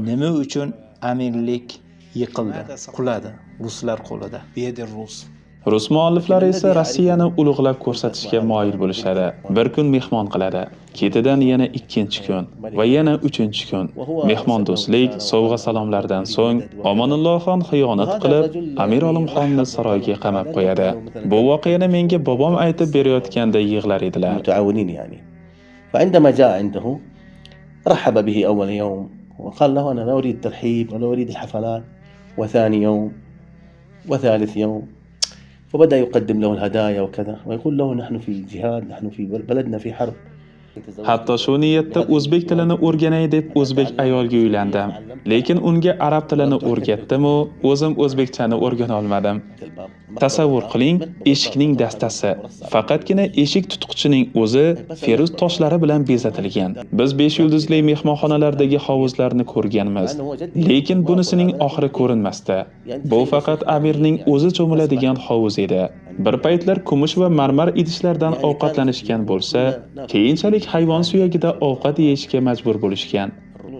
Nima uchun amirlik yiqildi, quladi ruslar qo'lida? بيد الروس. Rus mualliflari esa Rossiyani ulug'lab ko'rsatishga moyil bo'lishadi. Bir kun mehmon qiladi, ketidan yana ikkinchi kun va yana uchinchi kun. Mehmondo'stlik, sovg'a salomlardan so'ng Omonulloxon xiyonat qilib, Amir Olimxonni saroyga qamab qo'yadi. Bu voqeani menga bobom aytib berayotganda yig'lar edilar. متعاونين يعني. فعندما جاء عنده رحب به أول يوم وقال له أنا لا أريد ترحيب ولا أريد الحفلات، وثاني يوم وثالث يوم، فبدأ يقدم له الهدايا وكذا ويقول له نحن في جهاد، نحن في بلدنا في حرب. Hatto shu niyatda o'zbek tilini o'rganay deb o'zbek ayolga uylandim. Lekin unga arab tilini o'rgatdim-u, o'zim o'zbekchani o'rgana olmadim. Tasavvur qiling, eshikning dastasi, faqatgina eshik tutqichining o'zi feruz toshlari bilan bezatilgan. Biz 5 yulduzli mehmonxonalardagi hovuzlarni ko'rganmiz, lekin bunisining oxiri ko'rinmasdi. Bu faqat amirning o'zi cho'miladigan hovuz edi. Bir paytlar kumush va marmar idishlardan ovqatlanishgan bo'lsa, keyinchalik hayvon suyagida ovqat yeyishga majbur bo'lishgan.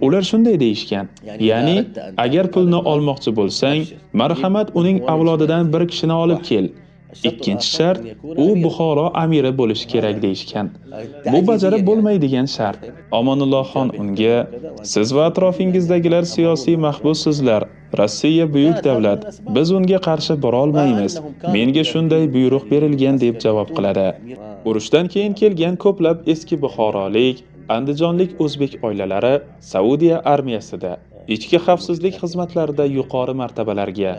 Ular shunday deyishgan: ya'ni agar pulni olmoqchi bo'lsang, marhamat, uning avlodidan bir kishini olib kel. Ikkinchi shart, u Buxoro amiri bo'lishi kerak deyishgan. Bu bajarib bo'lmaydigan shart. Omonulloxon unga: "Siz va atrofingizdagilar siyosiy mahbussizlar. Rossiya buyuk davlat. Biz unga qarshi bora olmaymiz. Menga shunday buyruq berilgan" deb javob qiladi. Urushdan keyin kelgan ko'plab eski buxorolik, andijonlik o'zbek oilalari Saudiya armiyasida, ichki xavfsizlik xizmatlarida yuqori martabalarga,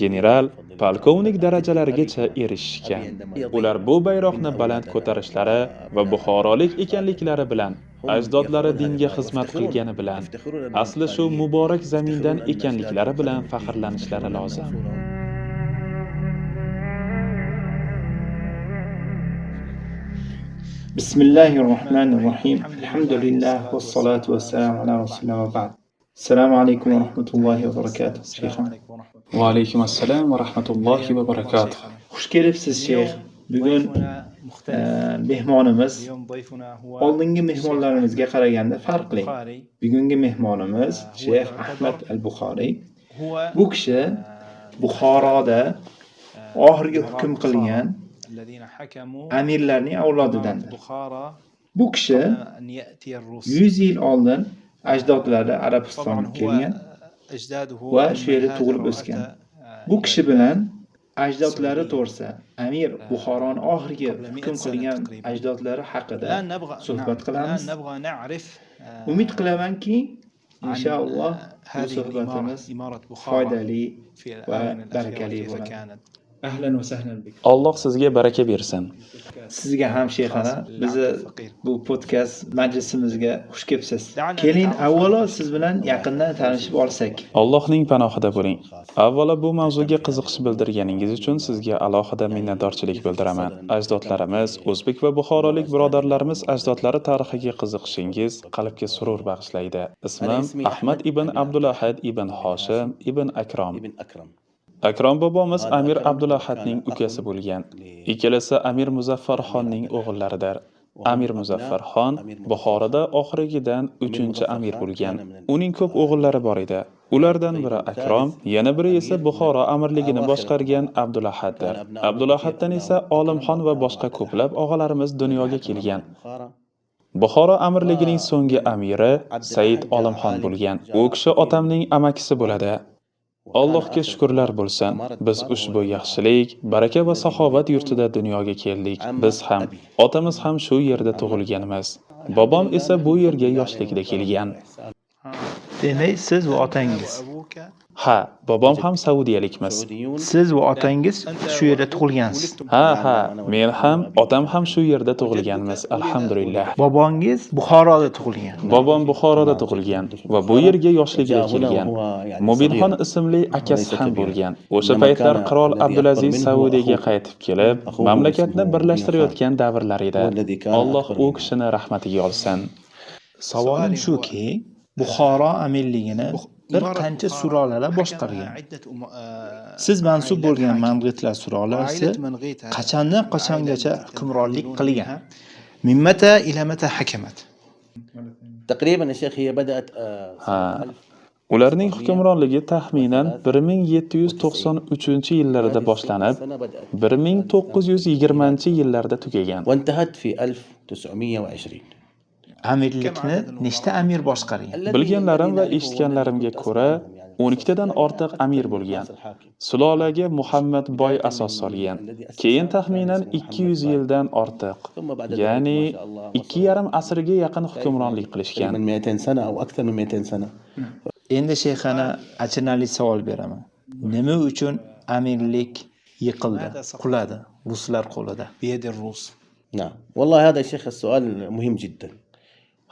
general, polkovnik darajalarigacha erishishgan. Ular bu bayroqni baland ko'tarishlari va buxorolik ekanliklari bilan, ajdodlari dinga xizmat qilgani bilan, asli shu muborak zamindan ekanliklari bilan faxrlanishlari lozim. Bismillahirrohmanirrohim. Alhamdulillah vassalatu vassalamu ala rasulillah va ba'd. Assalomu alaykum va rahmatullohi va barakatuh, shayxim. Va alaykum assalom va rahmatullohi va barakatuh. Xush kelibsiz, shayx. Bugun mehmonimiz oldingi mehmonlarimizga qaraganda farqli. Bugungi mehmonimiz Shayx Ahmad al-Buxoriy. Bu kishi Buxoroda oxirgi hukm qilgan amirlarning avlodidandir. Bu kishi 100 yil oldin ajdodlari Arabistonga kelgan va shu yerda tug'ilib o'sgan. Bu kishi bilan ajdodlari to'g'risida, amir Buxoroni oxirgi hukm qilgan ajdodlari haqida suhbat qilamiz. Umid qilamanki, inshaalloh bu suhbatimiz foydali va barakali bo'ladi. Ahlan va sahlan bik. Alloh sizga baraka bersin. Sizga ham, shayxona, bizni bu podkast majlisimizga xush kelibsiz. Keling, avvalo siz bilan yaqindan tanishib olsak. Allohning panohida bo'ling. Avvalo bu mavzuga qiziqish bildirganingiz uchun sizga alohida minnatdorchilik bildiraman. Ajdodlarimiz, o'zbek va buxorolik birodarlarimiz ajdodlari tarixiga qiziqishingiz qalbga surur bag'ishlaydi. Ismim Ahmad ibn Abdulahad ibn Hoshim ibn Akrom. Akrom bobomiz Amir Abdulahadning ukasi bo'lgan. Ikkalasi Amir Muzaffarxonning o'g'illaridir. Amir Muzaffarxon Buxoroda oxirigidan 3-amir bo'lgan. Uning ko'p o'g'illari bor edi. Ulardan biri Akrom, yana biri esa Buxoro amirligini boshqargan Abdulahaddir. Abdulahaddan esa Olimxon va boshqa ko'plab og'alarimiz dunyoga kelgan. Buxoro amirligining so'nggi amiri Said Olimxon bo'lgan. U kishi otamning amakisi bo'ladi. Allohga shukrlar bo'lsin. Biz ushbu yaxshilik, baraka va saxovat yurtida dunyoga keldik. Biz ham, otamiz ham shu yerda tug'ilganmiz. Bobom esa bu yerga yoshligida kelgan. Demak, siz va otangiz. Ha, bobom ham saudiyalikmiz. Siz va otangiz shu yerda tug'ilgansiz. Ha, men ham, otam ham shu yerda tug'ilganmiz, alhamdulillah. Bobongiz Buxoroda tug'ilgan. Bobom Buxoroda tug'ilgan va bu yerga yoshligida kelgan. Mubinxon ismli akasi ham bo'lgan. O'sha paytlar qirol Abdulaziz Saudiyaga qaytib kelib, mamlakatni birlashtirayotgan davrlar edi. Alloh u kishini rahmatiga olsin. Savolim shuki, Buxoro amirligini bir qancha sulolalar boshqargan. Siz mansub bo'lgan Mang'itlar sulolasi qachondan qachongacha hukmronlik qilgan? من متى إلى متى حكمت؟ تقريبا يا شيخ هي بدأت Ha. Ularning hukmronligi taxminan 1793-yillarda boshlanib, 1920-yillarda tugagan. وانتهت في 1920. Amirlikni nechta amir boshqargan? Bilganlarim va eshitganlarimga ko'ra, 12 tadan ortiq amir bo'lgan. Sulolaga Muhammad boy asos solgan. Keyin taxminan 200 yildan ortiq, ya'ni 2,5 asrga yaqin hukmronlik qilishgan. تقريبا 200 سنة أو أكثر من 200 سنة. Endi shayxana achinarli savol beraman. Nima uchun amirlik yiqildi, quladi ruslar qo'lida? بيد الروس. نعم والله هذا يا شيخ السؤال مهم جدا.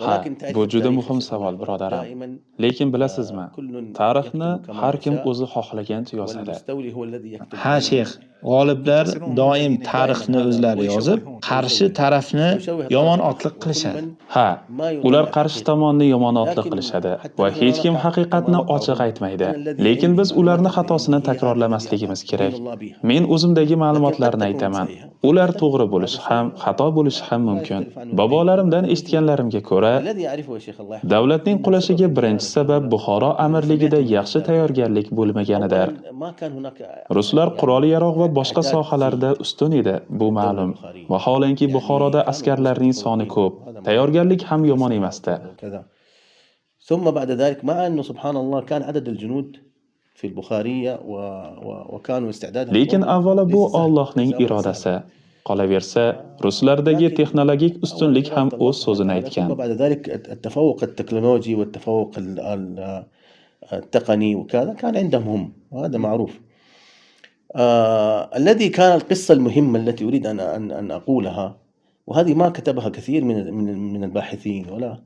Ha, bu juda muhim savol, birodarim. Lekin bilasizmi, tarixni har kim o'zi xohlagancha yozadi. والمستولي هو الذي يكتب. Ha shayx, g'oliblar doim tarixni o'zlari yozib, qarshi tarafni yomon otliq qilishadi. Ha, ular qarshi tomonni yomon otliq qilishadi va hech kim haqiqatni ochiq aytmaydi. Lekin biz ularni xatosini takrorlamasligimiz kerak. Men o'zimdagi ma'lumotlarni aytaman. Ular to'g'ri bo'lishi ham, xato bo'lishi ham mumkin. Bobolarimdan eshitganlarimga ko'ra, الذي يعرفه يا شيخ الله يحفظه davlatning qulashiga birinchi sabab Buxoro amirligida yaxshi tayyorgarlik bo'lmaganidir. ما كان هناك Ruslar qurol-yarog' va boshqa sohalarda ustun edi, bu ma'lum. Vaholanki Buxoroda askarlarning soni ko'p, tayyorgarlik ham yomon emasdi. كذا ثم بعد ذلك مع أنه سبحان الله كان عدد الجنود في البخارية وكانوا استعدادهم Lekin avvalo bu ليس سهل. Allohning ليس أمراً irodasi. Qolaversa, ruslardagi texnologik ustunlik ham o'z so'zini aytgan. ثم بعد ذلك التفوق التكنولوجي والتفوق التقني وكذا كان عندهم هم، وهذا معروف. الذي كان القصة المهمة التي أريد أن أقولها، وهذه ما كتبها كثير من الباحثين ولا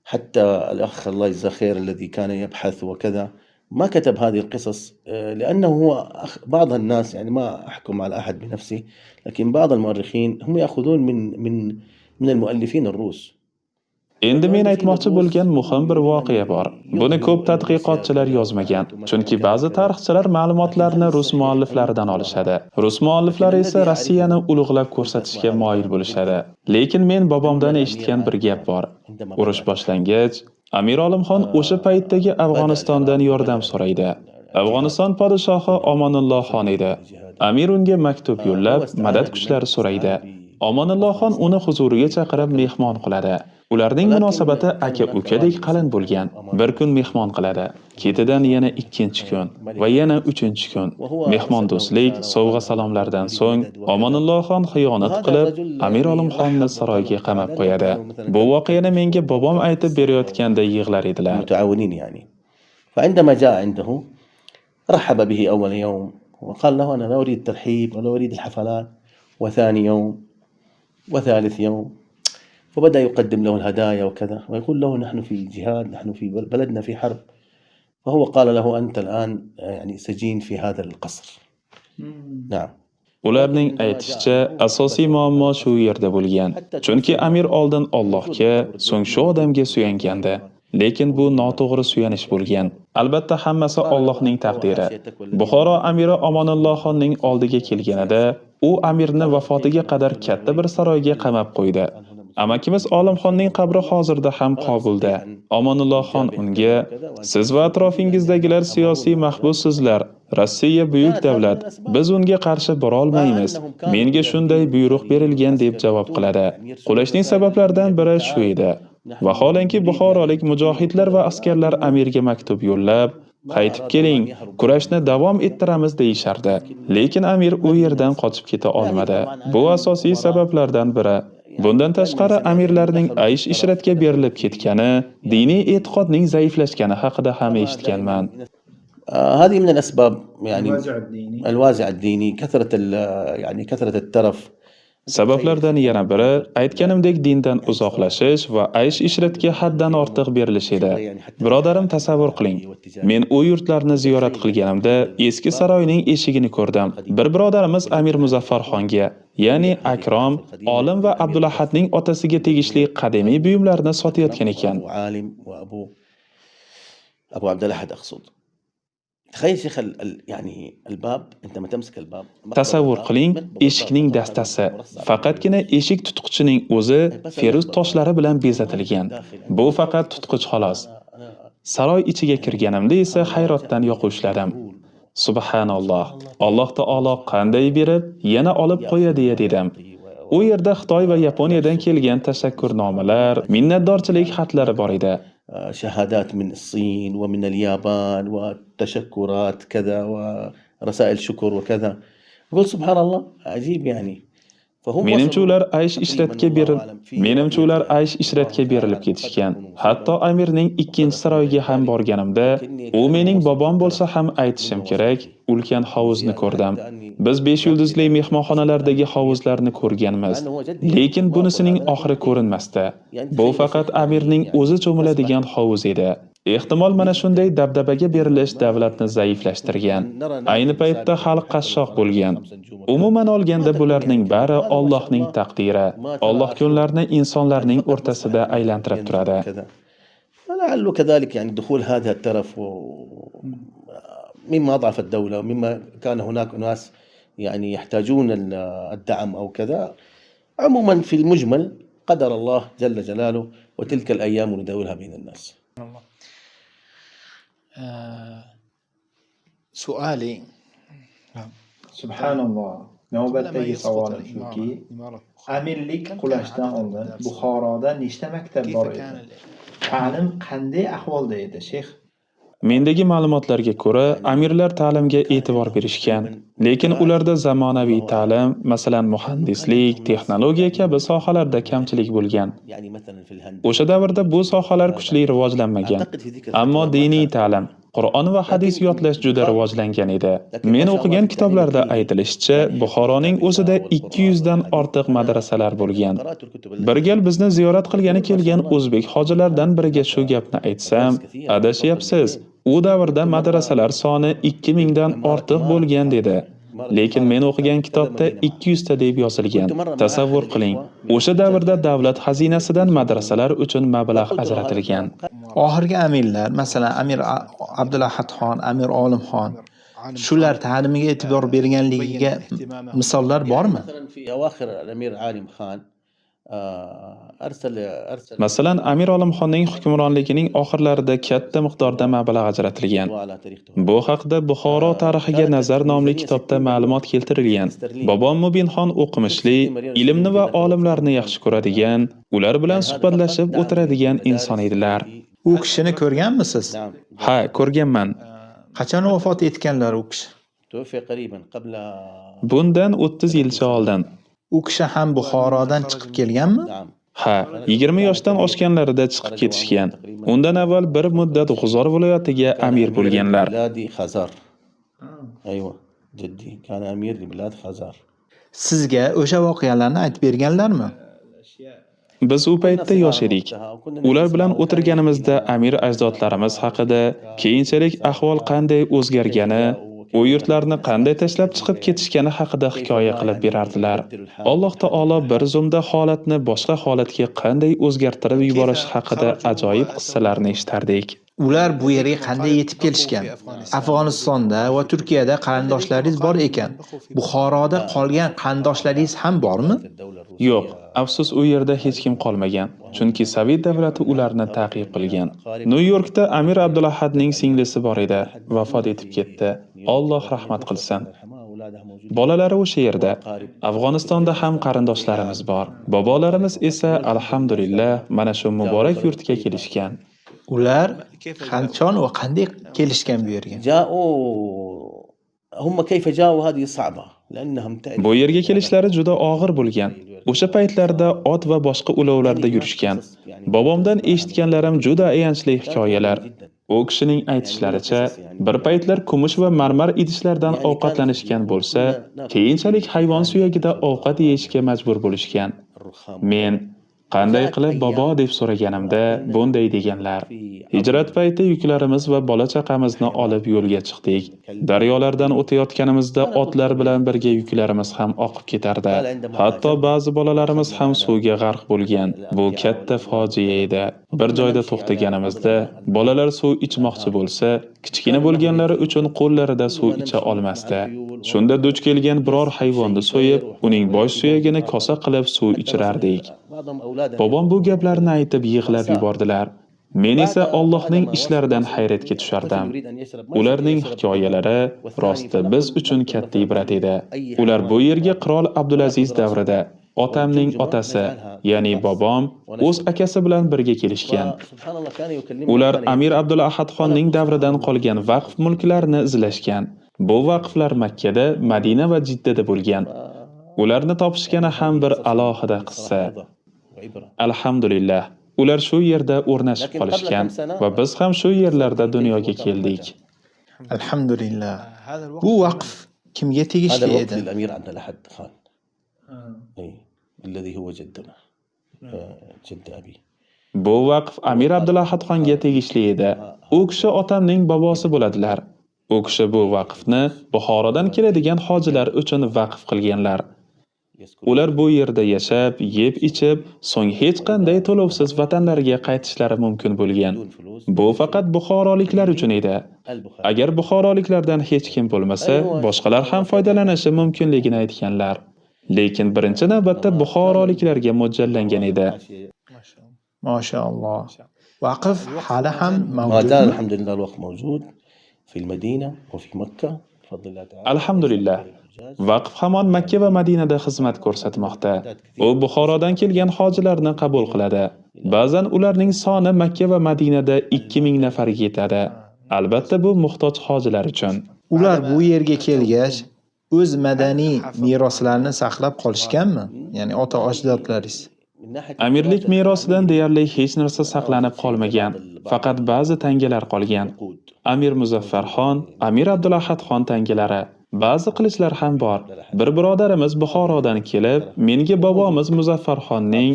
حتى الأخ الله يجزاه خير الذي كان يبحث وكذا ما كتب هذه القصص، لأنه هو بعض الناس، يعني ما أحكم على أحد بنفسي، لكن بعض المؤرخين هم يأخذون من المؤلفين الروس. Endi men aytmoqchi bo'lgan muhim bir voqea bor. Buni ko'p tadqiqotchilar yozmagan, chunki ba'zi tarixchilar ma'lumotlarni rus mualliflaridan olishadi. Rus mualliflari esa Rossiyani ulug'lab ko'rsatishga moyil bo'lishadi. Lekin men bobomdan eshitgan bir gap bor. Urush boshlangach, Amir Olimxon o'sha paytdagi Afg'onistondan yordam so'raydi. Afg'oniston podshohi Omonulloxon edi. Amir unga maktub yo'llab, madad kuchlari so'raydi. Omonulloxon uni huzuriga chaqirib mehmon qiladi. Ularning munosabati aka-ukadek qalin bo'lgan. Bir kun mehmon qiladi. Ketidan yana ikkinchi kun va yana uchinchi kun. Mehmondo'stlik, sovg'a salomlardan so'ng Omonulloxon xiyonat qilib, Amir Olimxonni saroyga qamab qo'yadi. Bu voqeani menga bobom aytib berayotganda yig'lar edilar. متعاونين يعني. فعندما جاء عنده رحب به أول يوم وقال له أنا لا أريد الترحيب ولا أريد الحفلات، وثاني يوم وثالث يوم، فبدأ يقدم له الهدايا وكذا ويقول له نحن في جهاد، نحن في بلدنا في حرب. فهو قال له أنت الآن يعني سجين في هذا القصر. نعم. Ularning aytishicha, asosiy muammo shu yerda bo'lgan. Chunki amir oldin Allohga, so'ng shu odamga suyangandi. Lekin bu noto'g'ri suyanish bo'lgan. Albatta hammasi Allohning taqdiri. Buxoro amiri Omonulloxonning oldiga kelganida, u amirni vafotiga qadar katta bir saroyga qamab qo'ydi. Amakimiz Olimxonning qabri hozirda ham Qobulda. Omonulloxon unga: "Siz va atrofingizdagilar siyosiy mahbussizlar. Rossiya buyuk davlat. Biz unga qarshi bora olmaymiz. Menga shunday buyruq berilgan" deb javob qiladi. Qulashning sabablaridan biri shu edi. Vaholanki buxorolik mujohidlar va askarlar amirga maktub yo'llab, qaytib keling, kurashni davom ettiramiz deyishardi. Lekin amir u yerdan qochib keta olmadi. Bu asosiy sabablardan biri. Bundan tashqari amirlarning aysh-ishratga berilib ketgani, diniy e'tiqodning zaiflashgani haqida ham eshitganman. هذه من الأسباب، يعني الوازع الديني، كثرة يعني كثرة الترف. Sabablardan yana biri aytganimdek dindan uzoqlashish va aysh-ishratga haddan ortiq berilish edi. Birodarim, tasavvur qiling. Men u yurtlarni ziyorat qilganimda eski saroyning eshigini ko'rdim. Bir birodarimiz Amir Muzaffarxonga, ya'ni Akrom, Olim va Abdulahadning otasiga tegishli qadimiy buyumlarni sotayotgan ekan. عالم وأبو أبو عبد الأحد أقصد. تخيل شيخ يعني الباب، عندما تمسك الباب. Tasavvur qiling, eshikning dastasi. Faqatgina eshik tutqichining o'zi feruz toshlari bilan bezatilgan. Bu faqat tutqich xolos. Saroy ichiga kirganimda esa hayratdan yoqa ushladim. Subhanalloh, Alloh taolo qanday berib, yana olib qo'yadi dedim. U yerda Xitoy va Yaponiyadan kelgan tashakkurnomalar, minnatdorchilik xatlari bor edi. شهادات من الصين ومن اليابان وتشكرات كذا ورسائل شكر وكذا. يقول سبحان الله عجيب يعني. Menimcha ular aysh ishratga berilib ketishgan. Hatto amirning ikkinchi saroyiga ham borganimda, u mening bobom bo'lsa ham aytishim kerak, ulkan hovuzni ko'rdim. Biz 5 yulduzli mehmonxonalardagi hovuzlarni ko'rganmiz, lekin bunisining oxiri ko'rinmasdi. Bu faqat amirning o'zi cho'miladigan hovuz edi. Ehtimol mana shunday dabdabaga berilish davlatni zaiflashtirgan. Ayni paytda xalq qashshoq bo'lgan. Umuman olganda bularning bari Allohning taqdiri. Alloh kunlarni insonlarning o'rtasida aylantirib turadi. لعله كذلك يعني دخول هذا الترف مما أضعف الدولة ومما كان هناك ناس يعني يحتاجون الدعم أو كذا. عموما في المجمل قدر الله جل جلاله وتلك الأيام نداولها بين الناس. سؤالي Subhanalloh. Navbatdagi savolim shuki, amirlik qulashdan oldin Buxoroda nechta maktab bor edi? Ta'lim qanday ahvolda edi, sheyx? Mendagi ma'lumotlarga ko'ra, amirlar ta'limga e'tibor berishgan, lekin ularda zamonaviy ta'lim, masalan, muhandislik, texnologiya kabi sohalarda kamchilik bo'lgan. O'sha davrda bu sohalar kuchli rivojlanmagan. Ammo diniy ta'lim, Qur'on va hadis yodlash juda rivojlangan edi. Men o'qigan kitoblarda aytilishicha, Buxoroning o'zida 200 dan ortiq madrasalar bo'lgan. Bir gal bizni ziyorat qilgani kelgan o'zbek hojilardan biriga shu gapni aytsam, adashyapsiz. U davrda madrasalar soni 2000 dan ortiq bo'lgan dedi. Lekin men o'qigan kitobda 200 ta deb yozilgan. Tasavvur qiling, o'sha davrda davlat xazinasidan madrasalar uchun mablag' ajratilgan. Oxirgi amirlar, masalan, Amir Abdulahadxon, Amir Olimxon, shular ta'limiga e'tibor berganligiga misollar bormi? Masalan, Amir Olimxonning hukmronligining oxirlarida katta miqdorda mablag' ajratilgan. Bu haqda Buxoro tarixiga nazar nomli kitobda ma'lumot keltirilgan. Bobom Mubinxon o'qimishli, ilmni va olimlarni yaxshi ko'radigan, ular bilan suhbatlashib o'tiradigan inson edilar. U kishini ko'rganmisiz? Ha, ko'rganman. Qachon vafot etganlar u kishi? Bundan 30 yilcha oldin. U kishi ham Buxorodan chiqib kelganmi? Ha, 20 yoshdan oshganlarida chiqib ketishgan. Undan avval bir muddat G'uzor viloyatiga amir bo'lganlar. Sizga o'sha voqealarni aytib berganlarmi? Biz u paytda yosh edik. Ular bilan o'tirganimizda amir ajdodlarimiz haqida, keyinchalik ahvol qanday o'zgargani, u yurtlarni qanday tashlab chiqib ketishgani haqida hikoya qilib berardilar. Alloh taolo bir zumda holatni boshqa holatga qanday o'zgartirib yuborishi haqida ajoyib qissalarni eshitardik. Ular bu yerga qanday yetib kelishgan? Afg'onistonda va Turkiyada qarindoshlaringiz bor ekan. Buxoroda qolgan qarindoshlaringiz ham bormi? Yo'q, afsus u yerda hech kim qolmagan, chunki Sovet davlati ularni ta'qib qilgan. Nyu-Yorkda Amir Abdulahadning singlisi bor edi, vafot etib ketdi. Alloh rahmat qilsin. Bolalari o'sha yerda. Afg'onistonda ham qarindoshlarimiz bor. Bobolarimiz esa alhamdulillah mana shu muborak yurtga kelishgan. Ular qachon va qanday kelishgan bu yerga? Bu yerga kelishlari juda og'ir bo'lgan. O'sha paytlarda ot va boshqa ulovlarda yurishgan. Bobomdan eshitganlarim juda ayanchli hikoyalar. U kishining aytishlaricha, bir paytlar kumush va marmar idishlardan ovqatlanishgan bo'lsa, keyinchalik hayvon suyagida ovqat yeyishga majbur bo'lishgan. Men qanday qilib bobo deb so'raganimda bunday deganlar: Hijrat payti yuklarimiz va bola-chaqamizni olib yo'lga chiqdik. Daryolardan o'tayotganimizda otlar bilan birga yuklarimiz ham oqib ketardi. Hatto ba'zi bolalarimiz ham suvga g'arq bo'lgan. Bu katta fojia edi. Bir joyda to'xtaganimizda bolalar suv ichmoqchi bo'lsa, kichkina bo'lganlari uchun qo'llarida suv icha olmasdi. Shunda duch kelgan biror hayvonni so'yib, uning bosh suyagini kosa qilib suv ichirardik. Bobom bu gaplarni aytib yig'lab yubordilar. Men esa Allohning ishlaridan hayratga tushardim. Ularning hikoyalari rosti biz uchun katta ibrat edi. Ular bu yerga qirol Abdulaziz davrida otamning otasi, ya'ni bobom o'z akasi bilan birga kelishgan. Ular Amir Abdulahadxonning davridan qolgan vaqf mulklarini izlashgan. Bu vaqflar Makkada, Madina va Jiddada bo'lgan. Ularni topishgani ham bir alohida qissa. Alhamdulillah, ular shu yerda o'rnashib qolishgan va biz ham shu yerlarda dunyoga keldik. Alhamdulillah. Bu vaqf kimga tegishli edi? للأمير عبد الأحد خان. إيه، الذي هو جدنا. جد أبي. Bu vaqf Amir Abdulahadxonga tegishli edi. U kishi otamning bobosi bo'ladilar. U kishi bu vaqfni Buxorodan keladigan hojilar uchun vaqf qilganlar. Ular bu yerda yashab, yeb-ichib, so'ng hech qanday to'lovsiz vatanlariga qaytishlari mumkin bo'lgan. Bu faqat buxoroliklar uchun edi. Agar buxoroliklardan hech kim bo'lmasa, boshqalar ham foydalanishi mumkinligini aytganlar. Lekin birinchi navbatda buxoroliklarga mo'ljallangan edi. Mashalloh. Vaqf hali ham ما زال mavjudmi? الحمد لله الوقت موجود في المدينة وفي مكة بفضل الله تعالى. Alhamdulillah. Vaqf hamon Makka va Madinada xizmat ko'rsatmoqda. U Buxorodan kelgan hojilarni qabul qiladi. Ba'zan ularning soni Makka va Madinada 2000 nafarga yetadi. Albatta bu muhtoj hojilar uchun. Ular bu yerga kelgach, o'z madaniy meroslarini saqlab qolishganmi? Ya'ni ota ajdodlaringiz. من ناحية Amirlik merosidan deyarli hech narsa saqlanib qolmagan. Faqat ba'zi tangalar qolgan. العقود Amir Muzaffarxon, Amir Abdulahadxon tangalari. Ba'zi qilichlar ham bor. Bir birodarimiz Buxorodan kelib, menga bobomiz Muzaffarxonning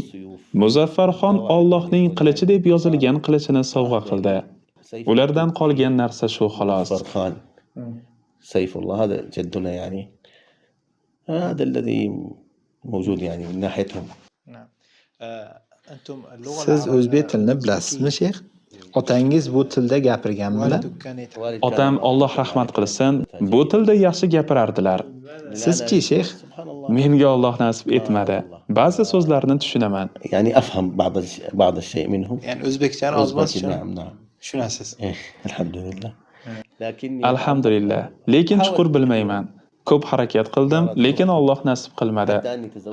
Muzaffarxon Allohning qilichi deb yozilgan qilichini sovg'a qildi. سيف Ulardan qolgan narsa shu xolos. فرخان سيف الله هذا جدنا يعني هذا الذي موجود يعني من ناحيتهم. Siz o'zbek tilini bilasizmi, sheyx? Otangiz bu tilda gapirganmilar? Otam Alloh rahmat qilsin, bu tilda yaxshi gapirardilar. Sizchi, sheyx? سبحان الله. Menga Alloh nasib etmadi. Ba'zi so'zlarni tushunaman. يعني افهم بعض الشيء منهم. Ya'ni o'zbekchani ozmoz أوزبكي، نعم نعم. tushunasiz. إيه، الحمد لله. لكن Alhamdulillah, lekin chuqur bilmayman. Ko'p harakat qildim, lekin Alloh nasib qilmadi.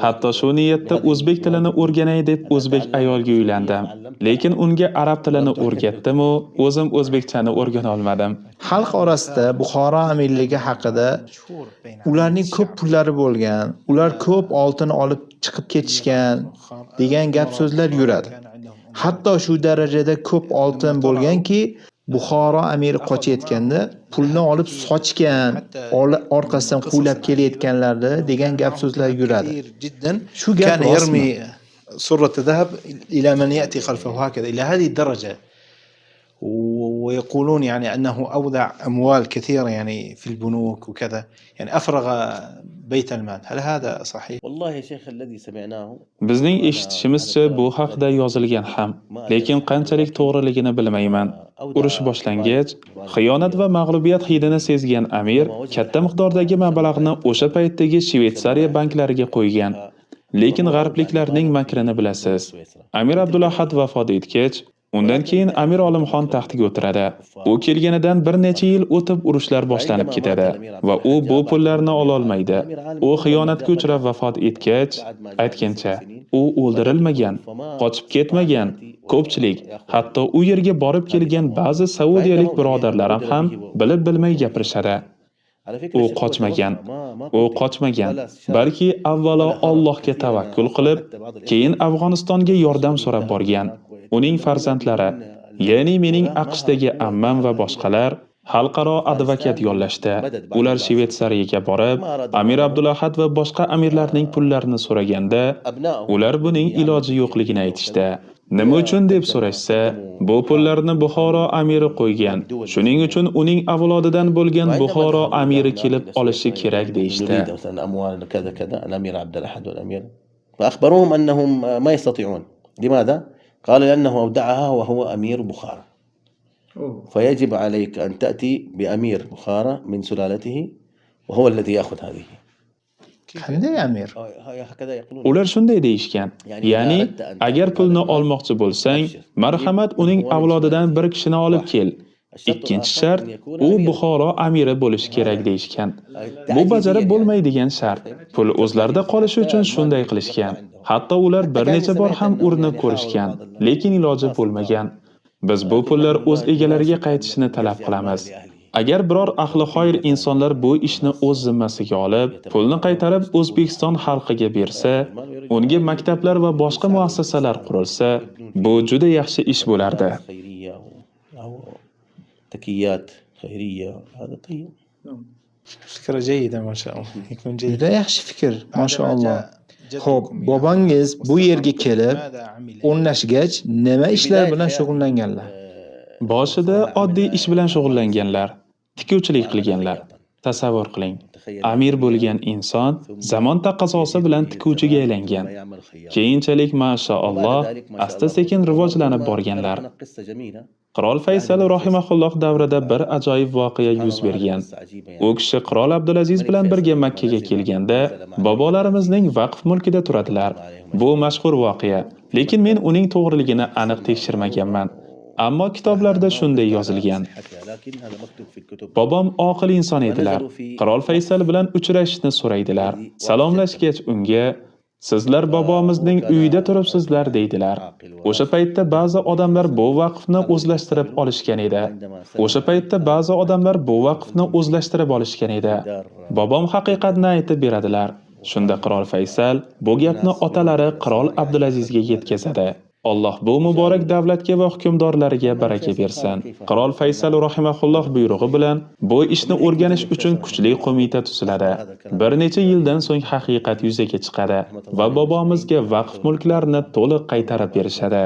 Hatto shu niyatda o'zbek tilini o'rganay deb o'zbek ayolga uylandim. Lekin unga arab tilini o'rgatdim-u, o'zim o'zbekchani o'rgana olmadim. Xalq orasida Buxoro amirligi haqida ularning ko'p pullari bo'lgan, ular ko'p oltin olib chiqib ketishgan degan gap so'zlar yuradi. Hatto shu darajada ko'p oltin bo'lganki, Buxoro amiri qochayotganda pulni olib sochgan, orqasidan quvlab kelayotganlardi degan gap so'zlar yuradi. Shu gap كان rostmi? يرمي سرة ذهب إلى من يأتي خلفه هكذا إلى هذه الدرجة ويقولون يعني أنه أودع أموال كثيرة يعني في البنوك وكذا يعني أفرغ بيت المال، هل هذا صحيح؟ والله يا شيخ الذي سمعناه Bizning eshitishimizcha bu haqida yozilgan ham, lekin qanchalik to'g'riligini bilmayman. Urush boshlangach, xiyonat va mag'lubiyat hidini sezgan amir katta miqdordagi mablag'ni o'sha paytdagi Shvetsariya banklariga qo'ygan. Lekin g'arbliklarning makrini bilasiz. Amir Abdulahad vafot etgach, undan keyin Amir Olimxon taxtga o'tiradi. U kelganidan bir necha yil o'tib urushlar boshlanib ketadi va u bu pullarni ololmaydi. U xiyonatga uchrab vafot etgach, aytgancha, u o'ldirilmagan, qochib ketmagan. Ko'pchilik, hatto u yerga borib kelgan ba'zi saudiyalik birodarlarim ham bilib-bilmay gapirishadi. U qochmagan. U qochmagan, balki avvalo Allohga tavakkul qilib, keyin Afg'onistonga yordam so'rab borgan. Uning farzandlari, ya'ni mening AQShdagi ammam va boshqalar xalqaro advokat yollashdi. Ular Shvetsariyaga borib, Amir Abdulahad va boshqa amirlarning pullarini so'raganda, ular buning iloji yo'qligini aytishdi. Nima uchun deb so'rashsa, bu pullarni Buxoro amiri qo'ygan. Shuning uchun uning avlodidan bo'lgan Buxoro amiri kelib olishi kerak deyishdi. نريد مثلا اموال كذا كذا الامير عبد الاحد والامير فاخبروهم انهم ما يستطيعون. لماذا؟ قالوا لانه اودعها وهو امير بخارى فيجب عليك ان تاتي بامير بخارى من سلالته وهو الذي ياخذ هذه. Qanday amir? هكذا يقولون. Ular shunday deyishgan. Ya'ni, agar pulni olmoqchi bo'lsang, marhamat uning avlodidan bir kishini olib kel. Ikkinchi shart, u Buxoro amiri bo'lishi kerak deyishgan. Bu bajarib bo'lmaydigan shart. Pul o'zlarida qolishi uchun shunday qilishgan. Hatto ular bir necha bor ham urinib ko'rishgan, lekin iloji bo'lmagan. Biz bu pullar o'z egalariga qaytishini talab qilamiz. Agar biror ahli xayr insonlar bu ishni o'z zimmasiga olib, pulni qaytarib O'zbekiston xalqiga bersa, unga maktablar va boshqa muassasalar qurilsa, bu juda yaxshi ish bo'lardi. خيرية أو تكيات خيرية هذا طيب. فكرة جيدة ما شاء الله، يكون جيد. Juda yaxshi fikr, mashaalloh. Xo'p, bobongiz bu yerga kelib o'rnashgach, nima ishlar bilan shug'ullanganlar? Boshida oddiy ish bilan shug'ullanganlar, tikuvchilik qilganlar. Tasavvur qiling, amir bo'lgan inson zamon taqozosi bilan tikuvchiga aylangan. Keyinchalik mashaalloh asta-sekin rivojlanib borganlar. Qirol Faysal rahimahulloh davrida bir ajoyib voqea yuz bergan. U kishi Qirol Abdulaziz bilan birga Makka ga kelganda bobolarimizning vaqf mulkida turadilar. Bu mashhur voqea, lekin men uning to'g'riligini aniq tekshirmaganman. Ammo kitoblarda shunday yozilgan. Bobom oqil inson edilar. Qirol Faysal bilan uchrashishni so'raydilar. Salomlashgach unga, "Sizlar bobomizning uyida turibsizlar" deydilar. O'sha paytda ba'zi odamlar bu vaqfni o'zlashtirib olishgan edi. O'sha paytda ba'zi odamlar bu vaqfni o'zlashtirib olishgan edi. Bobom haqiqatni aytib beradilar. Shunda Qirol Faysal bu gapni otalari Qirol Abdulazizga yetkazadi. Alloh bu muborak davlatga va hukmdorlariga baraka bersin. Qirol Faysal rahimahulloh buyrug'i bilan bu ishni o'rganish uchun kuchli qo'mita tuziladi. Bir necha yildan so'ng haqiqat yuzaga chiqadi va bobomizga vaqf mulklarini to'liq qaytarib berishadi.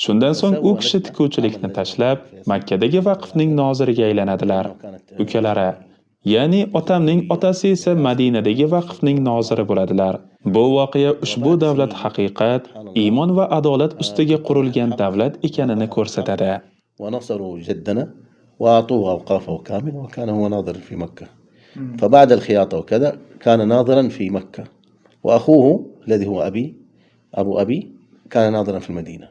Shundan so'ng u kishi tikuvchilikni tashlab, Makkadagi vaqfning noziriga aylanadilar. Ukalari, ya'ni otamning otasi esa Madinadagi vaqfning noziri bo'ladilar. Bu voqea ushbu davlat haqiqat, iymon va adolat ustiga qurilgan davlat ekanini ko'rsatadi. ونصروا جدنا وأعطوه أوقافه كاملة وكان هو ناظر في مكة. فبعد الخياطة وكذا كان ناظرا في مكة، وأخوه الذي هو أبي أبو أبي كان ناظرا في المدينة.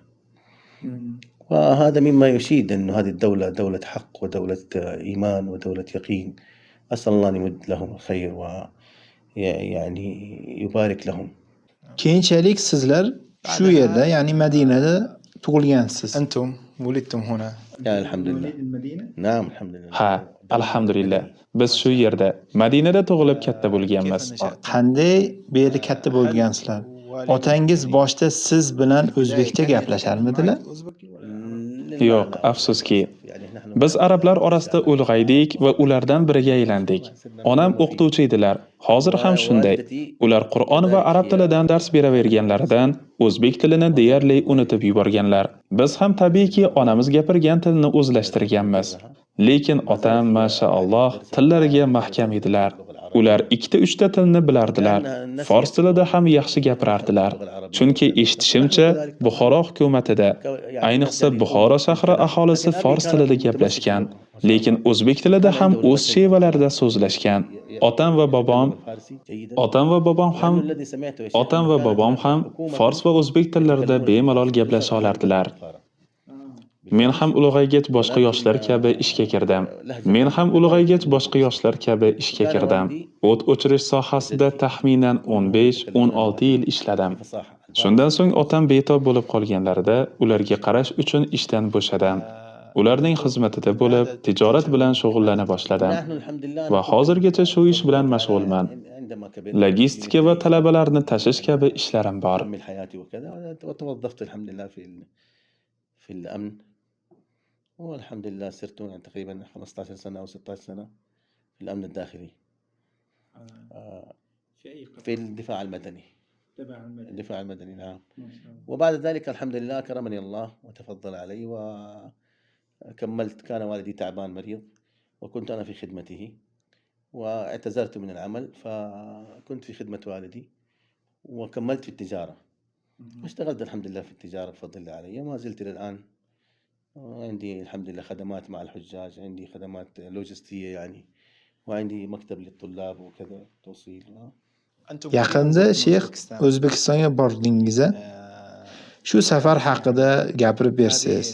وهذا مما يشيد أن هذه الدولة دولة حق ودولة إيمان ودولة يقين. أسأل الله أن يمد لهم الخير ويعني يبارك لهم. Keyinchalik sizlar shu yerda, ya'ni Madinada tug'ilgansiz. أنتم ولدتم هنا. يعني الحمد لله. نعم الحمد لله. Ha, alhamdulillah. Biz shu yerda, Madinada tug'ilib katta bo'lganmiz. Qanday bu yerda katta bo'lgansizlar? Otangiz boshda siz bilan o'zbekcha gaplasharmidilar? Yo'q, afsuski. Biz arablar orasida ulg'aydik va ulardan biriga aylandik. Onam o'qituvchi edilar. Hozir ham shunday. Ular Qur'on va arab tilidan dars beraverganlaridan o'zbek tilini deyarli unutib yuborganlar. Biz ham tabiiyki onamiz gapirgan tilni o'zlashtirganmiz. Lekin otam, mashaalloh, tillariga mahkam edilar. Ular ikkita uchta tilni bilardilar. Fors tilida ham yaxshi gapirardilar. Chunki eshitishimcha, Buxoro hukumatida, ayniqsa Buxoro shahri aholisi fors tilida gaplashgan, lekin o'zbek tilida ham o'z shevalarida so'zlashgan. Otam va bobom, otam va bobom ham, otam va bobom ham fors va o'zbek tillarida bemalol gaplasha olardilar. Men ham ulg'aygach boshqa yoshlar kabi ishga kirdim. Men ham ulg'aygach boshqa yoshlar kabi ishga kirdim. O't o'chirish sohasida taxminan 15-16 yil ishladim. Shundan so'ng otam betob bo'lib qolganlarida ularga qarash uchun ishdan bo'shadim. Ularning xizmatida bo'lib, tijorat bilan shug'ullana boshladim va hozirgacha shu ish bilan mashg'ulman. Logistika va talabalarni tashish kabi ishlarim bor. في الأمن والحمد لله صرت تقريبا 15 سنة أو 16 سنة في الأمن الداخلي، في الدفاع المدني. الدفاع المدني نعم. وبعد ذلك الحمد لله كرمني الله وتفضل علي وكملت. كان والدي تعبان مريض وكنت أنا في خدمته واعتذرت من العمل، فكنت في خدمة والدي وكملت في التجارة واشتغلت الحمد لله في التجارة بفضل الله علي، وما زلت إلى الآن عندي الحمد لله خدمات مع الحجاج، عندي خدمات لوجستية يعني، وعندي مكتب للطلاب وكذا توصيل. Yaqinda sheyx O'zbekistonga bordingiz-a? Shu safar haqida gapirib bersangiz.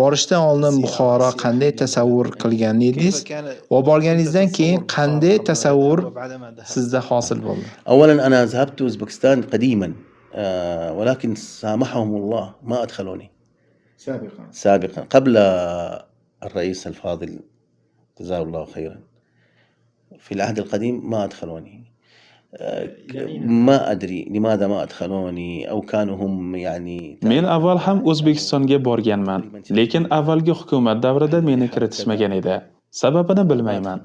Borishdan oldin Buxoro qanday tasavvur qilgan edingiz va borganingizdan keyin qanday tasavvur sizda hosil bo'ldi? أولا أنا ذهبت أوزبكستان قديما، ولكن سامحهم الله ما أدخلوني. سابقا. سابقا قبل الرئيس الفاضل جزاه الله خيرا، في العهد القديم ما أدخلوني. ما أدري لماذا ما أدخلوني أو كانوا هم يعني Men avval ham O'zbekistonga borganman, lekin avvalgi hukumat davrida meni kiritishmagan edi. Sababini bilmayman.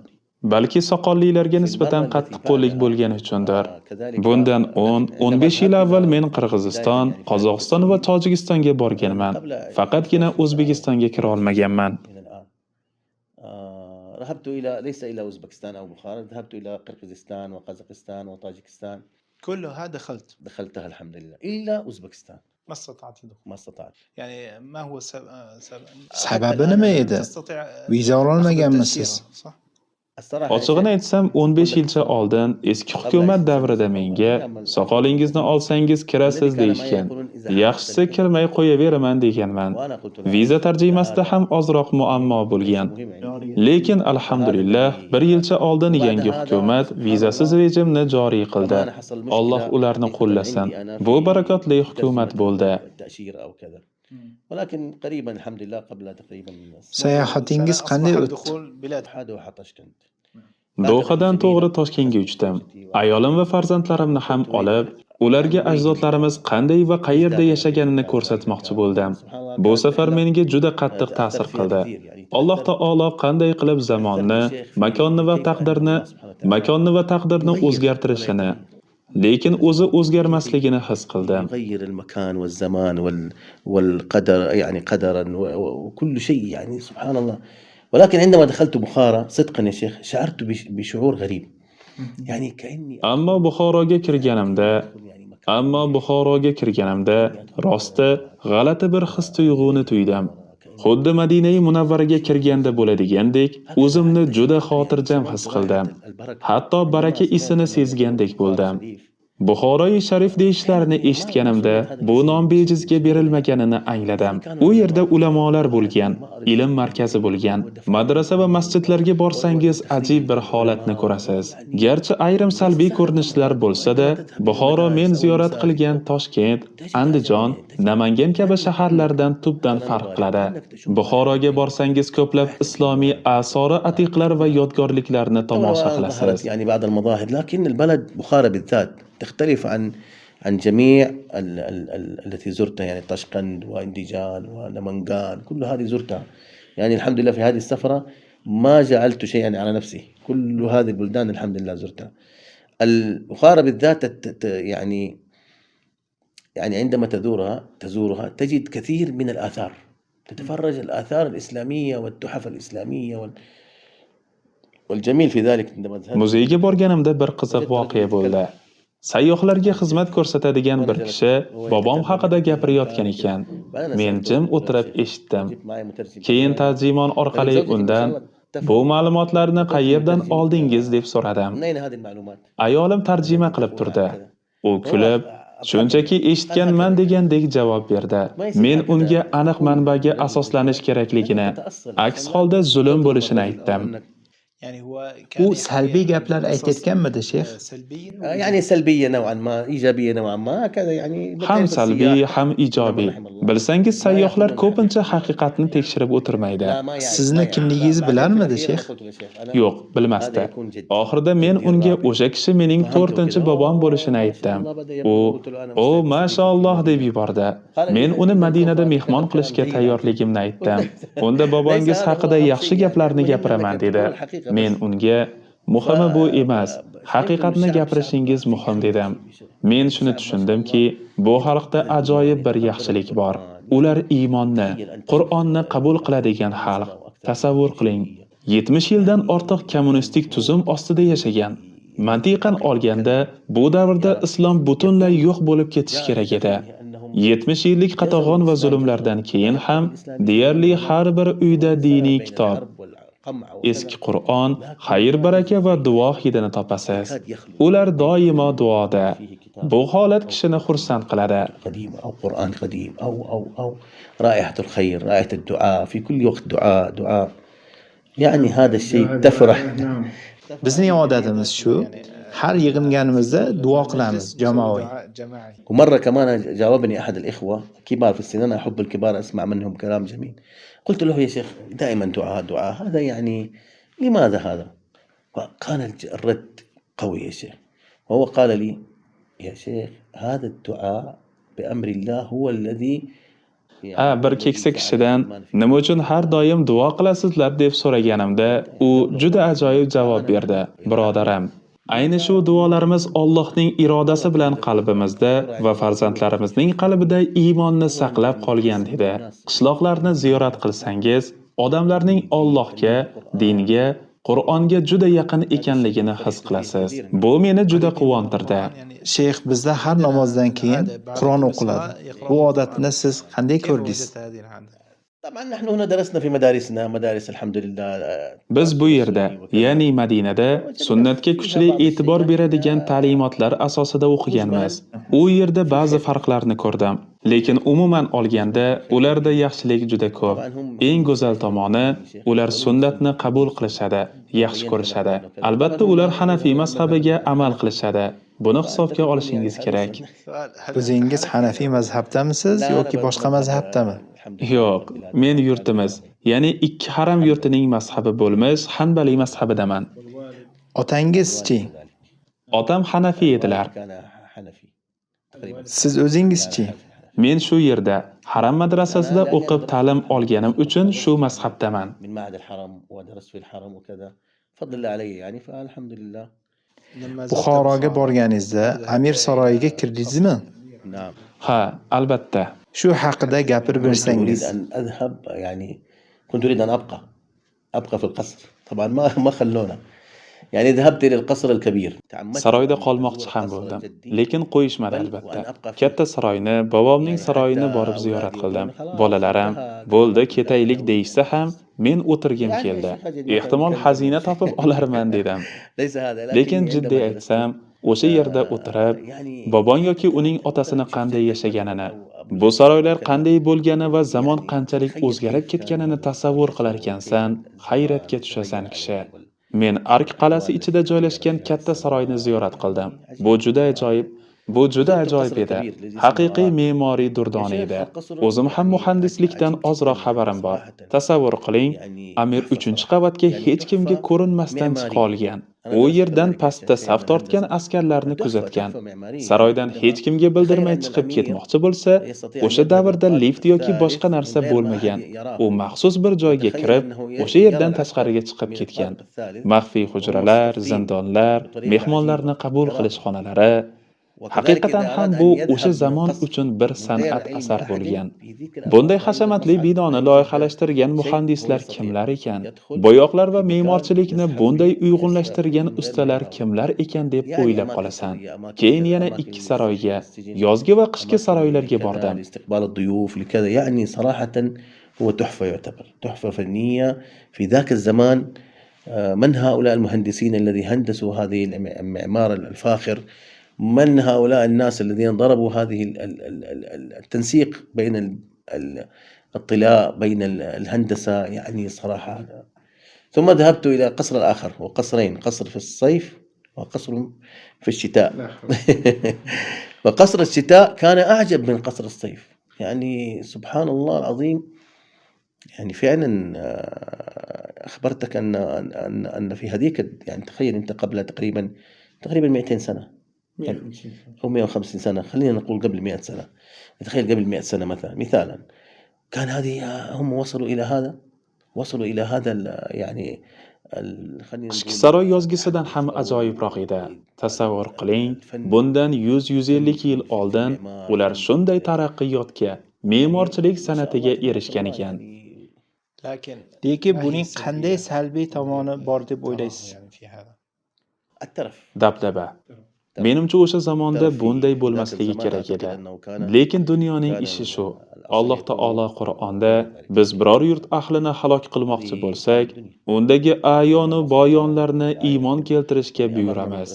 Balki soqollilarga nisbatan qattiqqo'llik bo'lgani uchundir. Bundan 10-15 yil avval men Qirg'iziston, Qozog'iston va Tojikistonga borganman. Faqatgina O'zbekistonga kira olmaganman. ذهبت إلى ليس إلى أوزبكستان أو بخارى، ذهبت إلى قرقيزستان وقازاخستان وطاجكستان. كلها دخلت. دخلتها الحمد لله إلا أوزبكستان. ما استطعت الدخول. ما استطعت. يعني ما هو السبب؟ Sababi nima edi? Viza ololmaganmisiz? صح؟ Ochig'ini aytsam, 15 yilcha oldin eski hukumat davrida menga soqolingizni olsangiz kirasiz deyishgan. Yaxshisi kirmay qo'yaveraman deganman. Viza tarjimasida ham ozroq muammo bo'lgan. Lekin alhamdulillah, bir yilcha oldin yangi hukumat vizasiz rejimni joriy qildi. Alloh ularni qo'llasin. Bu barakotli hukumat bo'ldi. ولكن قريبا الحمد لله قبل تقريبا Sayohatingiz qanday o'tdi? دوحة طشقند. Dohadan to'g'ri Toshkentga uchdim. Ayolim va farzandlarimni ham olib, ularga ajdodlarimiz qanday va qayerda yashaganini ko'rsatmoqchi bo'ldim. Bu safar menga juda qattiq ta'sir qildi. Alloh taolo qanday qilib zamonni, makonni va taqdirni o'zgartirishini, lekin o'zi o'zgarmasligini his qildim. يغير المكان والزمان والقدر، يعني قدرا وكل شيء، يعني سبحان الله. ولكن عندما دخلت بخارى صدقا يا شيخ شعرت بشعور غريب، يعني كأني Ammo Buxoroga kirganimda rosti g'alati bir his tuyg'uni tuydim. Xuddi Madinai Munavvaraga kirganda bo'ladigandek, o'zimni juda xotirjam his qildim. Hatto baraka isini sezgandek bo'ldim. Buxoroi sharif deyishlarini eshitganimda bu nom bejizga berilmaganini angladim. U yerda ulamolar bo'lgan, ilm markazi bo'lgan. Madrasa va masjidlarga borsangiz ajib bir holatni ko'rasiz. Garchi ayrim salbiy ko'rinishlar bo'lsa-da, Buxoro men ziyorat qilgan Toshkent, Andijon, Namangan kabi shaharlardan tubdan farq qiladi. Buxoroga borsangiz ko'plab islomiy asori atiqlar va yodgorliklarni tomosha qilasiz. ظهرت يعني بعض المظاهر، لكن البلد بخارى بالذات تختلف عن جميع ال ال ال التي زرتها، يعني طشقند وانديجان ونمنغان، كل هذه زرتها. يعني الحمد لله في هذه السفرة ما جعلت شيئا على نفسي، كل هذه البلدان الحمد لله زرتها. البخارى بالذات يعني عندما تزورها تجد كثير من الآثار، تتفرج الآثار الإسلامية والتحف الإسلامية والجميل في ذلك عندما ذهبت Muzeyga borganimda bir qiziq voqea bo'ldi. Sayyohlarga xizmat ko'rsatadigan bir kishi bobom haqida gapirayotgan ekan. Men jim o'tirib eshitdim. Keyin tarjimon orqali undan bu ma'lumotlarni qayerdan oldingiz deb so'radim. من أين هذه المعلومات؟ Ayolim tarjima qilib turdi. U kulib, shunchaki eshitganman degandek javob berdi. Men unga aniq manbaga asoslanish kerakligini, aks holda zulm bo'lishini aytdim. يعني هو U salbiy gaplar aytayotganmidi, sheyx? سلبيا يعني سلبية نوعا ما، إيجابية نوعا ما، هكذا يعني. Ham salbiy, ham ijobiy. Bilsangiz, sayyohlar ko'pincha haqiqatni tekshirib o'tirmaydi. Sizni kimligingizni bilarmidi, sheyx? Yo'q, bilmasdi. Oxirida men unga o'sha kishi mening to'rtinchi bobom bo'lishini aytdim. U "O, mashalloh" deb yubordi. Men uni Madinada mehmon qilishga tayyorligimni aytdim. Unda bobongiz haqida yaxshi gaplarni gapiraman dedi. Men unga muhimi bu emas, haqiqatni gapirishingiz muhim dedim. Men shuni tushundimki, bu xalqda ajoyib bir yaxshilik bor. Ular iymonni, Qur'onni qabul qiladigan xalq. Tasavvur qiling, 70 yildan ortiq kommunistik tuzum ostida yashagan. Mantiqan olganda, bu davrda islom butunlay yo'q bo'lib ketishi kerak edi. 70 yillik qatag'on va zulmlardan keyin ham deyarli har bir uyda diniy kitob, Eski Qur'on, xayr-baraka va duo hidini topasiz. Ular doimo duoda. Bu holat kishini xursand qiladi. قديم أو قرآن قديم أو أو أو رائحة الخير، رائحة الدعاء، في كل وقت دعاء دعاء. يعني هذا الشيء تفرح. Bizning odatimiz shu, har yig'inganimizda duo qilamiz jamoaviy. ومرة كمان جاوبني أحد الإخوة كبار في السن، أنا أحب الكبار أسمع منهم كلام جميل. قلت له يا شيخ دائما دعاء دعاء، هذا يعني لماذا هذا؟ فكان الرد قوي يا شيخ، وهو قال لي يا شيخ هذا الدعاء بأمر الله هو الذي Ha, bir keksa kishidan nima uchun har doim duo qilasizlar deb so'raganimda, u juda ajoyib javob berdi. Birodarim, ayni shu duolarimiz Allohning irodasi bilan qalbimizda va farzandlarimizning qalbida iymonni saqlab qolgan dedi. Qishloqlarni ziyorat qilsangiz, odamlarning Allohga, dinga, Qur'onga juda yaqin ekanligini his qilasiz. Bu meni juda quvontirdi. Sheyx, bizda har namozdan keyin Qur'on o'qiladi. Bu odatni siz qanday ko'rdingiz? طبعا نحن هنا درسنا في مدارسنا، مدارس الحمد لله. Biz bu yerda, ya'ni Madinada sunnatga kuchli e'tibor beradigan ta'limotlar asosida o'qiganmiz. U yerda ba'zi farqlarni ko'rdim, lekin umuman olganda ularda yaxshilik juda ko'p. Eng go'zal tomoni, ular sunnatni qabul qilishadi, yaxshi ko'rishadi. Albatta, ular Hanafiy mazhabiga amal qilishadi. Buni hisobga olishingiz kerak. O'zingiz Hanafiy mazhabdamisiz yoki boshqa mazhabdami? Yo'q, men yurtimiz, ya'ni ikki haram yurtining mazhabi bo'lmish Hanbali mazhabidaman. Otangizchi? Otam Hanafiy edilar. Siz o'zingizchi? Men shu yerda, haram madrasasida o'qib ta'lim olganim uchun shu mazhabdaman. من معهد الحرم ودرست في الحرم وكذا، فضل الله علي يعني، فالحمد لله. Buxoroga borganingizda Amir saroyiga kirdingizmi? نعم. Ha, albatta. Shu haqida gapirib كنت أريد bersangiz. أن أذهب، يعني كنت أريد أن أبقى في القصر، طبعا ما خلونا، يعني ذهبت إلى القصر الكبير. Saroyda qolmoqchi ham bo'ldim, lekin qo'yishmadi albatta. Katta saroyni, bobomning saroyini borib ziyorat qildim. Bolalarim, bo'ldi, ketaylik deyishsa ham, men o'tirgim keldi. Ehtimol xazina topib olarman dedim. ليس هذا. Lekin jiddiy aytsam, o'sha yerda o'tirib, bobong yoki uning otasini qanday yashaganini, bu saroylar qanday bo'lgani va zamon qanchalik o'zgarib ketganini tasavvur qilarkansan, hayratga tushasan kishi. Men Ark qal'asi ichida joylashgan katta saroyni ziyorat qildim. Bu juda ajoyib, bu juda ajoyib edi. Haqiqiy me'moriy durdona edi. O'zim ham muhandislikdan ozroq xabarim bor. Tasavvur qiling, Amir 3-qavatga hech kimga ko'rinmasdan chiqa olgan. U yerdan pastda saf tortgan askarlarni kuzatgan. Saroydan hech kimga bildirmay chiqib ketmoqchi bo'lsa, o'sha davrda lift yoki boshqa narsa bo'lmagan. U maxsus bir joyga kirib, o'sha yerdan tashqariga chiqib ketgan. Maxfiy hujralar, zindonlar, mehmonlarni qabul qilish xonalari. Haqiqatan ham bu o'sha zamon uchun bir san'at asar bo'lgan. Bunday hashamatli binoni loyihalashtirgan muhandislar kimlar ekan? Bo'yoqlar va me'morchilikni bunday uyg'unlashtirgan ustalar kimlar ekan deb o'ylab qolasan. Keyin yana ikki saroyga, yozgi va qishki saroylarga bordim. لاستقبال الضيوف لكذا، يعني صراحة هو تحفة، يعتبر تحفة فنية في ذاك الزمان. من هؤلاء المهندسين الذي هندسوا هذه المعمار الفاخر؟ من هؤلاء الناس الذين ضربوا هذه التنسيق بين الطلاء بين الهندسة؟ يعني صراحة هذا. ثم ذهبت إلى قصر الآخر، وقصرين، قصر في الصيف وقصر في الشتاء. وقصر الشتاء كان أعجب من قصر الصيف، يعني سبحان الله العظيم. يعني فعلا أخبرتك أن في هذيك، يعني تخيل أنت قبل تقريبا 200 سنة أو 150 سنة، خلينا نقول قبل 100 سنة، تخيل قبل 100 سنة مثلا، مثالا كان هذه هم وصلوا إلى هذا، وصلوا إلى هذا يعني خلينا Qishki نقول saroy yozgisidan ham ajoyibroq edi. Tasavvur qiling, bundan 100-150 yil oldin ular shunday taraqqiyotga, me'morchilik san'atiga erishgan ekan. Lekin buning qanday salbiy tomoni bor deb o'ylaysiz? الترف. Dabdaba. Menimcha, o'sha zamonda bunday bo'lmasligi kerak edi. Lekin dunyoning ishi shu. Alloh taolo Qur'onda biz biror yurt ahlini halok qilmoqchi bo'lsak, undagi ayonu boyonlarni iymon keltirishga buyuramiz.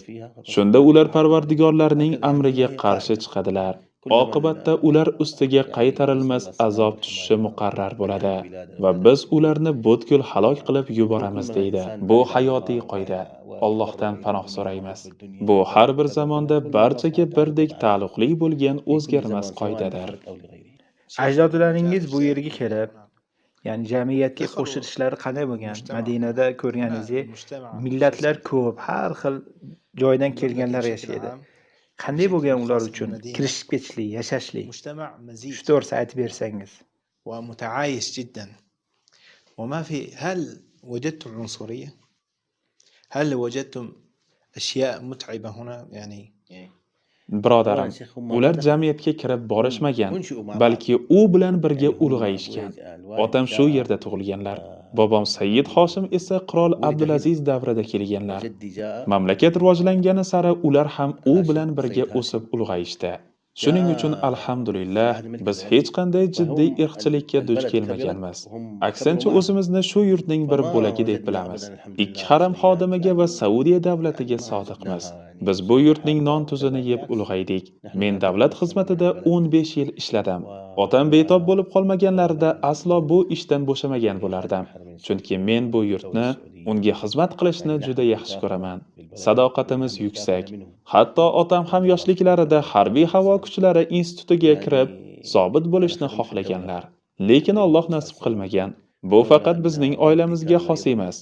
Shunda ular Parvardigorlarining amriga qarshi chiqadilar. Oqibatda ular ustiga qaytarilmas azob tushishi muqarrar bo'ladi va biz ularni butkul halok qilib yuboramiz deydi. Bu hayotiy qoida. Allohdan panoh so'raymiz. Bu har bir zamonda barchaga birdek taalluqli bo'lgan o'zgarmas qoidadir. Ajdodlaringiz bu yerga kelib, ya'ni jamiyatga qo'shilishlari qanday bo'lgan? Madinada ko'rganingizdek, millatlar ko'p, har xil joydan kelganlar yashaydi. Qanday bo'lgan ular uchun kirishib ketishlik, yashashlik? Shu to'g'risida aytib bersangiz. ومتعايش جدا وما في. هل وجدتم عنصرية؟ هل وجدتم أشياء متعبة هنا يعني؟ Birodarim, ular jamiyatga kirib borishmagan, balki u bilan birga ulg'ayishgan. Otam shu yerda tug'ilganlar. Bobom Sayyid Hoshim esa qirol Abdulaziz davrida kelganlar. Mamlakat rivojlangani sari ular ham u bilan birga o'sib ulg'ayishdi. Shuning uchun alhamdulillah biz hech qanday jiddiy irqchilikka duch kelmaganmiz. Aksincha, o'zimizni shu yurtning bir bo'lagi deb bilamiz. Ikki haram xodimiga va Saudiya davlatiga sodiqmiz. Biz bu yurtning non tuzini yeb ulg'aydik. Men davlat xizmatida 15 yil ishladim. Otam betob bo'lib qolmaganlarida aslo bu ishdan bo'shamagan bo'lardim. Chunki men bu yurtni, unga xizmat qilishni juda yaxshi ko'raman. Sadoqatimiz yuksak. Hatto otam ham yoshliklarida harbiy havo kuchlari institutiga kirib, zobit bo'lishni xohlaganlar. Lekin Alloh nasib qilmagan. Bu faqat bizning oilamizga xos emas.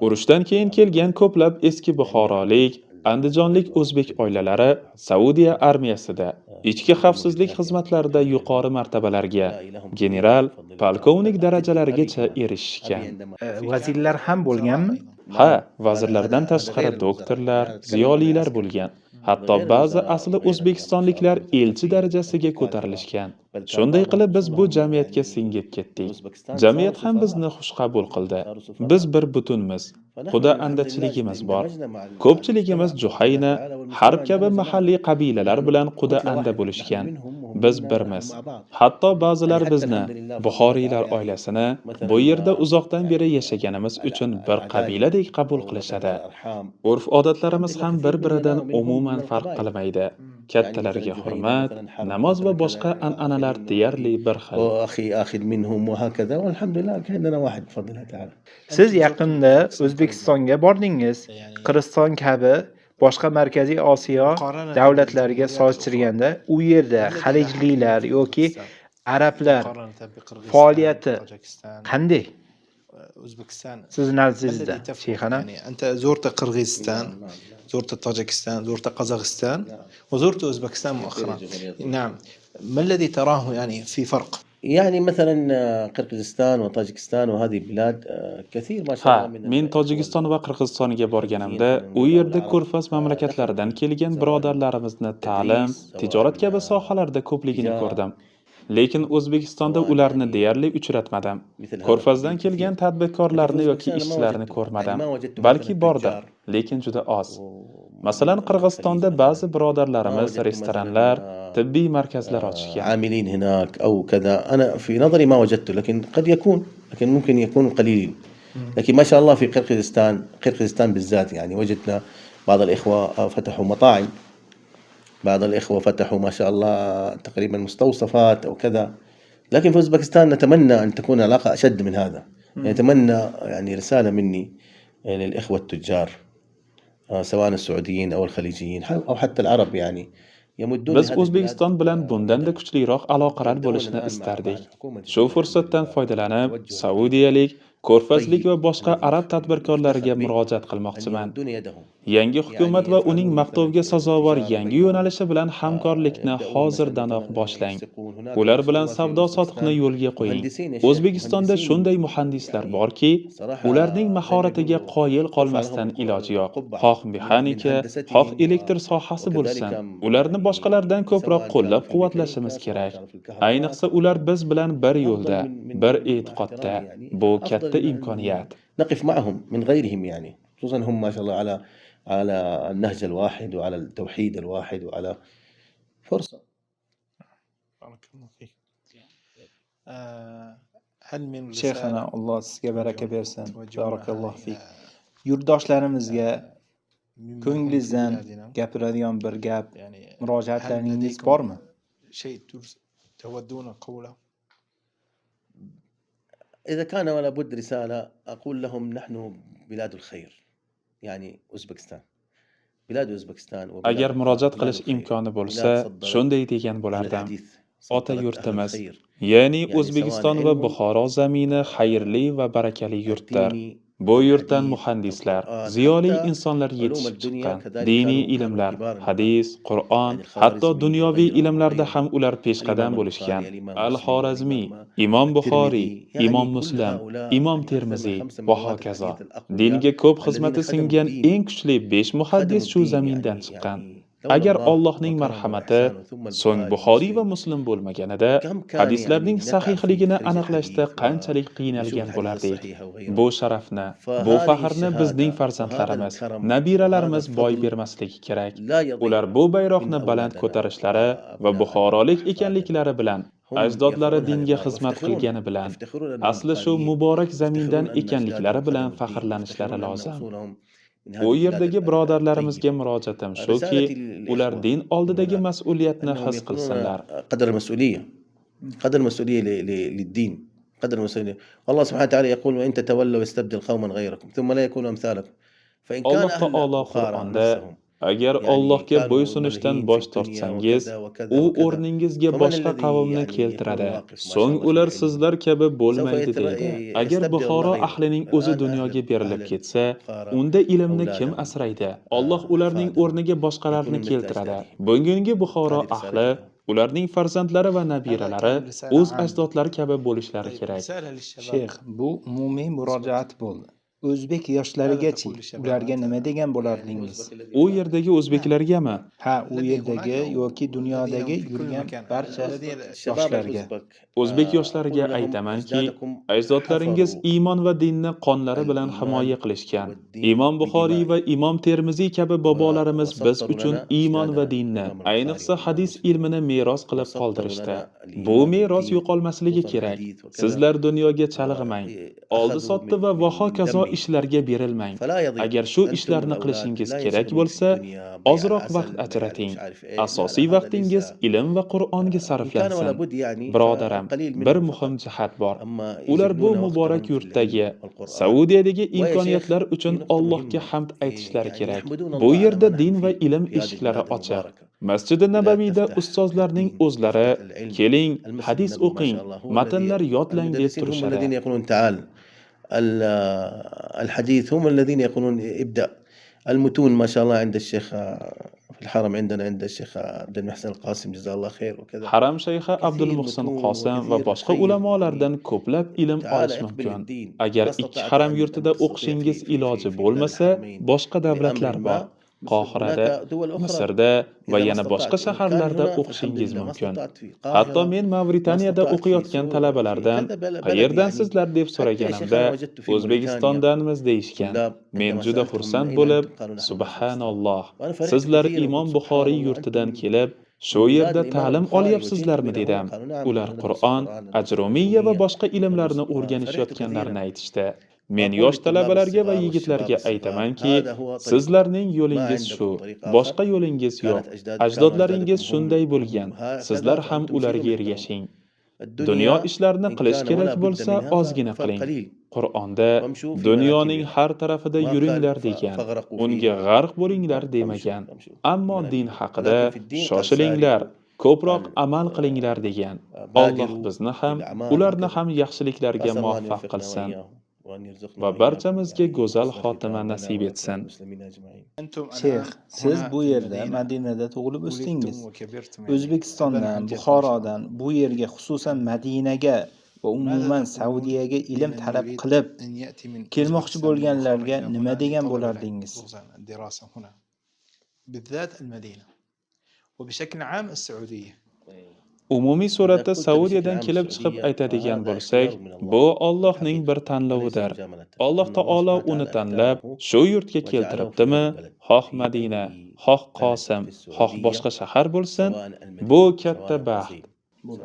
Urushdan keyin kelgan ko'plab eski buxorolik, andijonlik o'zbek oilalari Saudiya armiyasida, ichki xavfsizlik xizmatlarida yuqori martabalarga, general, polkovnik darajalarigacha erishishgan. Vazirlar ham bo'lganmi? Ha, vazirlardan tashqari doktorlar, ziyolilar bo'lgan. Hatto ba'zi asli o'zbekistonliklar elchi darajasiga ko'tarilishgan. Shunday qilib biz bu jamiyatga singib ketdik. Jamiyat ham bizni xushqabul qildi. Biz bir butunmiz. Xudo andachiligimiz bor. Ko'pchiligimiz Juhayna, Harb kabi mahalliy qabilalar bilan quda anda bo'lishgan. Biz birmiz. Hatto ba'zilar bizni, Buxoriylar oilasini bu yerda uzoqdan beri yashaganimiz uchun bir qabiladek qabul qilishadi. Urf-odatlarimiz ham bir-biridan umuman farq qilmaydi. Kattalarga hurmat, namoz va boshqa an'analar deyarli bir xil. واخي اخذ منهم وهكذا والحمد لله كاننا واحد بفضل الله تعالى. Siz yaqinda O'zbekistonga bordingiz. Qirg'iziston kabi boshqa Markaziy Osiyo davlatlariga solishtirganda u yerda xalijliklar yoki arablar faoliyati qanday? أوزبكستان Siz nazdingizda, shayxona? يعني أنت زرت قرغيزستان، زرت طاجكستان، زرت قزاقستان وزرت أوزبكستان مؤخرا. نعم، ما الذي تراه يعني في فرق؟ يعني مثلا قرقيزستان وطاجكستان وهذه البلاد كثير ما شاء Ha, الله من men Tojikiston va Qirg'izistonga borganimda u yerda Ko'rfaz mamlakatlaridan kelgan birodarlarimizni ta'lim, tijorat kabi sohalarda ko'pligini ko'rdim. Lekin O'zbekistonda ularni deyarli uchratmadim. Ko'rfazdan kelgan tadbirkorlarni yoki ishchilarni ko'rmadim. Balki bordir, lekin juda oz. Masalan, Qirg'izistonda ba'zi birodarlarimiz restoranlar, tibbiy markazlar ochishgan. عاملين هناك او كذا، انا في نظري ما وجدته، لكن قد يكون، لكن ممكن يكون قليلين. لكن ما شاء الله في قرقيزستان، قرقيزستان بالذات، يعني وجدنا بعض الاخوه فتحوا مطاعم، بعض الاخوه فتحوا ما شاء الله تقريبا مستوصفات او كذا. لكن في اوزبكستان نتمنى ان تكون العلاقه اشد من هذا. نتمنى يعني رساله مني للاخوه التجار سواء السعوديين او الخليجيين او حتى العرب يعني يمدون Biz لهذه البلاد O'zbekiston bilan bundanda kuchliroq aloqalar bo'lishini istardik. Shu fursatdan foydalanib, saudiyalik, ko'rfazlik va boshqa arab tadbirkorlariga murojaat qilmoqchiman. Yangi hukumat va uning maqtovga sazovor yangi yo'nalishi bilan hamkorlikni hozirdanoq boshlang. Ular bilan savdo-sotiqni yo'lga qo'ying. O'zbekistonda shunday muhandislar borki, ularning mahoratiga qoyil qolmasdan iloj yo'q. Xoh mexanika, xoh elektr sohasi bo'lsin, ularni boshqalardan ko'proq qo'llab-quvvatlashimiz kerak. Ayniqsa ular biz bilan bir yo'lda, bir e'tiqodda. Bu katta imkoniyat. نقف معهم من غيرهم، يعني خصوصا هم ما شاء الله على على النهج الواحد وعلى التوحيد الواحد وعلى فرصة. بارك الله فيك. هل من Shayxana, رسالة Alloh sizga baraka bersin. توجهونها Barakalloh fik. إلى Yurtdoshlarimizga ممن هم في ko'nglingizdan بلادنا؟ gapiradigan bir gap, يعني هل murojaatlaringiz لديكم bormi? شيء تودون قوله؟ إذا كان ولا بد رسالة، أقول لهم نحن بلاد الخير، يعني أوزبكستان، بلاد أوزبكستان وبلاد Agar murojaat بلاد qilish الخير، imkoni bo'lsa, بلاد صدرت shunday degan أهل bo'lardim: الحديث، Ota صدرت أهل yurtimiz, الخير، ya'ni يعني سواء O'zbekiston va علم Buxoro zamini xayrli va barakali yurtdir. الديني Bu yurtdan الحديث muhandislar, القرآن ziyoli حتى insonlar علوم yetishib الدنيا chiqqan. كذلك Diniy كانوا ilmlar, كبار العلماء، hadis, Qur'on, يعني hatto الخوارزمي dunyoviy وغيره ilmlarda وغيره، ham ular peshqadam الإمام bo'lishgan. البخاري، الإمام مسلم، Al-Xorazmiy, الإمام Imom Buxoriy, الترمذي، يعني Imom كل Muslim, هؤلاء Imom يعني أكثر من Termiziy خمسة من va رواة hokazo. الحديث الأقوياء Dinga ko'p الذين xizmati خدموا singan الدين، eng kuchli 5 muhaddis خدموا shu الدين، zamindan يعني chiqqan. يعني لولا Agar الله Allohning وكرمه marhamati, وإحسانه ثم so'ng البخاري Buxoriy va ومسلم، Muslim bo'lmaganida, كم كان يعني hadislarning نتعب في sahihligini تخريج aniqlashda الحديث qanchalik ونشوف qiynalgan الحديث bo'lardik. الصحيح وغيره. Bu sharafni, bu فهذه faxrni bizning الشهادة وهذا farzandlarimiz, الكرم وهذا nabiralarimiz boy الفضل bermasligi kerak. لا يضيع Ular bu من bayroqni baland أولادنا ko'tarishlari va وأبنائنا buxorolik وأحفادنا، ekanliklari bilan, هم ajdodlari يرفعون هذه dinga الراية xizmat ويفتخرون، qilgani bilan, يفتخرون أنهم asli shu بخاريين، muborak zamindan يفتخرون أن أجدادهم ekanliklari bilan خدموا الدين، faxrlanishlari يفتخرون أن lozim. أصولهم من U هذه البلاد yerdagi birodarlarimizga الطيبة. murojaatim shuki, رسالتي ular للإخوة din oldidagi هناك mas'uliyatni أنهم his يكونون qilsinlar. قدر المسؤولية، قدر المسؤولية للدين، قدر المسؤولية. والله سبحانه وتعالى يقول: وإن تتولوا يستبدل قوما غيركم ثم لا يكونوا أمثالكم. فإن كان Alloh أهل taolo بخارى Qur'onda: نفسهم Agar يعني Allohga كانوا bo'ysunishdan ملهين في bosh الدنيا tortsangiz, وكذا وكذا u وكذا، o'rningizga فمن boshqa الذي qavmni يعني يكون keltiradi. واقف ما شاء So'ng الله في ular العلم sizlar kabi سوف bo'lmaydi deydi. Agar يستبدل الله Buxoro غيره. ahlining o'zi الآن أهل dunyoga berilib أهل ketsa, بخارى unda ilmni kim أولادهم asraydi? Alloh ularning أحفادهم o'rniga boshqalarni يكونون مثل keltiradi. أجدادهم. Bugungi Buxoro هذه ahli, رسالتي لهم. ularning farzandlari va هذا nabiralari كان رسالة o'z عامة. ajdodlari kabi bo'lishlari طيب kerak. رسالة للشباب Shayx, bu umumiy murojaat bo'ldi. O'zbek ماذا yoshlarigachi, تقول للشباب ularga أنت؟ nima degan يعني bo'lardingiz? U yerdagi o'zbeklargami? Ha, u الذي هناك yerdagi أو yoki الذين هم dunyodagi في كل yurgan مكان barcha الذين الشباب yoshlarga. الأوزبك O'zbek أقول yoshlariga لهم aytamanki, أجدادكم ajdodlaringiz حفروا iymon va dinni qonlari bilan الإيمان himoya qilishgan. والدين Imom Buxoriy va بدمائهم Imom Termiziy kabi bobolarimiz biz وسطروا uchun لنا iymon va أجدادنا dinni, الإمام البخاري ayniqsa والإمام hadis مسلم، ilmini meros qilib وسطروا qoldirishdi. لنا Bu الإيمان meros والدين yo'qolmasligi خصوصا kerak. الحديث وكذا، Sizlar dunyoga chalg'imang. Oldi وأخذوا sotdi من va من va من hokazo دمهم، ishlarga berilmang. فلا يضيع. Agar shu أنتم ishlarni الأولاد qilishingiz لا kerak ينشغلوا في bo'lsa, الدنيا، بيع ozroq vaqt العسل، بيع ajrating. مش عارف إيه، لا لا، Asosiy هذا vaqtingiz ليس ilm va Qur'onga إن كان ولا sarflansin. بد يعني Birodarim, فالقليل bir منهم muhim فقط، jihat bor. أما Ular bu يشغلون muborak وقتهم في العلم yurtdagi, والقرآن. Saudiyadagi ويا شيخ imkoniyatlar في uchun نقطة Allohga مهمة، hamd aytishlari يعني kerak. يحمدون Bu الله على yerda ما نحن din va فيه ilm في هذه eshiklari البلاد ochiq. المباركة، Masjidi بلاد Nabaviyda تفتح ustozlarning الدين، o'zlari تفتح العلم. keling, المسجد hadis النبوي ما o'qing, شاء الله هو الذي matnlar yodlang deb المدرسين هم turishadi. الذين يقولون تعال الحديث، هم الذين يقولون ابدأ المتون ما شاء الله عند الشيخ في الحرم عندنا عند الشيخ عبد المحسن القاسم جزاه الله خير وكذا، Haram shayxi كثير Abdulmuhsin متون Qosim va وكثير boshqa خير يعني ulamolardan ko'plab ilm تعال olish اقبل mumkin. الدين. Agar ما ikki استطعت haram أن yurtida تستطيع o'qishingiz في في iloji في بلاد bo'lmasa, الحرمين boshqa لأمر davlatlar bor. ما، Qohirada, هناك دول أخرى Misrda va إذا ما yana boshqa استطعت إن كان shaharlarda هنا فالحمد o'qishingiz لله، ما mumkin. استطعت في Hatto القاهرة، men ما Mavritaniyada استطعت في o'qiyotgan سوريا، في talabalardan كذا بلد qayerdan يعني sizlar deb حتى يا شيخ so'raganimda, أنا وجدت في موريتانيا O'zbekistondanmiz deyishgan. طلاب Men عندما juda سألتهم من xursand أين bo'lib, أنتم قالوا نحن من أوزبكستان، subhanalloh, وأنا فرحت sizlar كثيرا Imom وقلت سبحان Buxoriy الله yurtidan أنتم kelib, shu من بلاد yerda الإمام ta'lim البخاري وجئتم olyapsizlarmi إلى هنا dedim. قالوا نعم Ular نحن ندرس Qur'on, القرآن ندرس Ajrumiyya va الأجرومية boshqa ilmlarni ندرس فرحت o'rganishayotganlarini كثيرا. aytishdi. Men أقول yosh للطلاب talabalarga va الصغار والشباب yigitlarga الصغار aytamanki, هذا هو طريقكم، sizlarning ما yo'lingiz عندكم shu, طريق آخر، boshqa yo'lingiz yo'q. كانت أجداد كانوا Ajdodlaringiz أجدادكم هم shunday bo'lgan, هم هكذا sizlar ham فأنتم سيروا ularga مثلهم. ergashing. Dunyo الدنيا ishlarini إن qilish كان ولا kerak بد bo'lsa, منها ozgina qiling. فالقليل، Qur'onda وامشوا في dunyoning مناكبها، har tarafida ما قال yuringlar degan, فاغرقوا unga فيها، g'arq bo'linglar امشوا demagan. امشوا في Ammo din مناكبها، haqida ولكن في الدين قال shoshiling,lar سارعوا، ko'proq قال amal qilinglar degan. Alloh بادروا bizni ham, بالأعمال ularni وكذا. ham yaxshiliklarga فأسأل الله أن muvaffaq يوفقنا qilsin وإياهم وأن يرزقنا va وإياكم barchamizga يعني go'zal حسن xotima الختام لنا nasib ولكم etsin. المسلمين أجمعين. أنتم الآن Shayx, siz هنا bu في yerda المدينة Madinada tug'ilib ولدتم o'sdingiz. وكبرتم يعني أبا O'zbekistondan, حجة ما شاء الله. Buxorodan bu yerga, xususan Madinaga va ماذا umuman تقولون Saudiyaga ilm لمن talab يريد qilib أن يأتي من kelmoqchi أوزبكستان من بخارى bo'lganlarga إلى nima هنا degan لطلب العلم bo'lardingiz? خصوصا الدراسة هنا بالذات المدينة وبشكل عام السعودية؟ Umumiy suratda Saudiyadan kelib chiqib aytadigan bo'lsak, bu Allohning bir tanlovidir. Alloh taolo uni tanlab, shu yurtga keltiribdimi, xoh Madina, xoh Qosim, xoh boshqa shahar bo'lsin, bu katta baxt.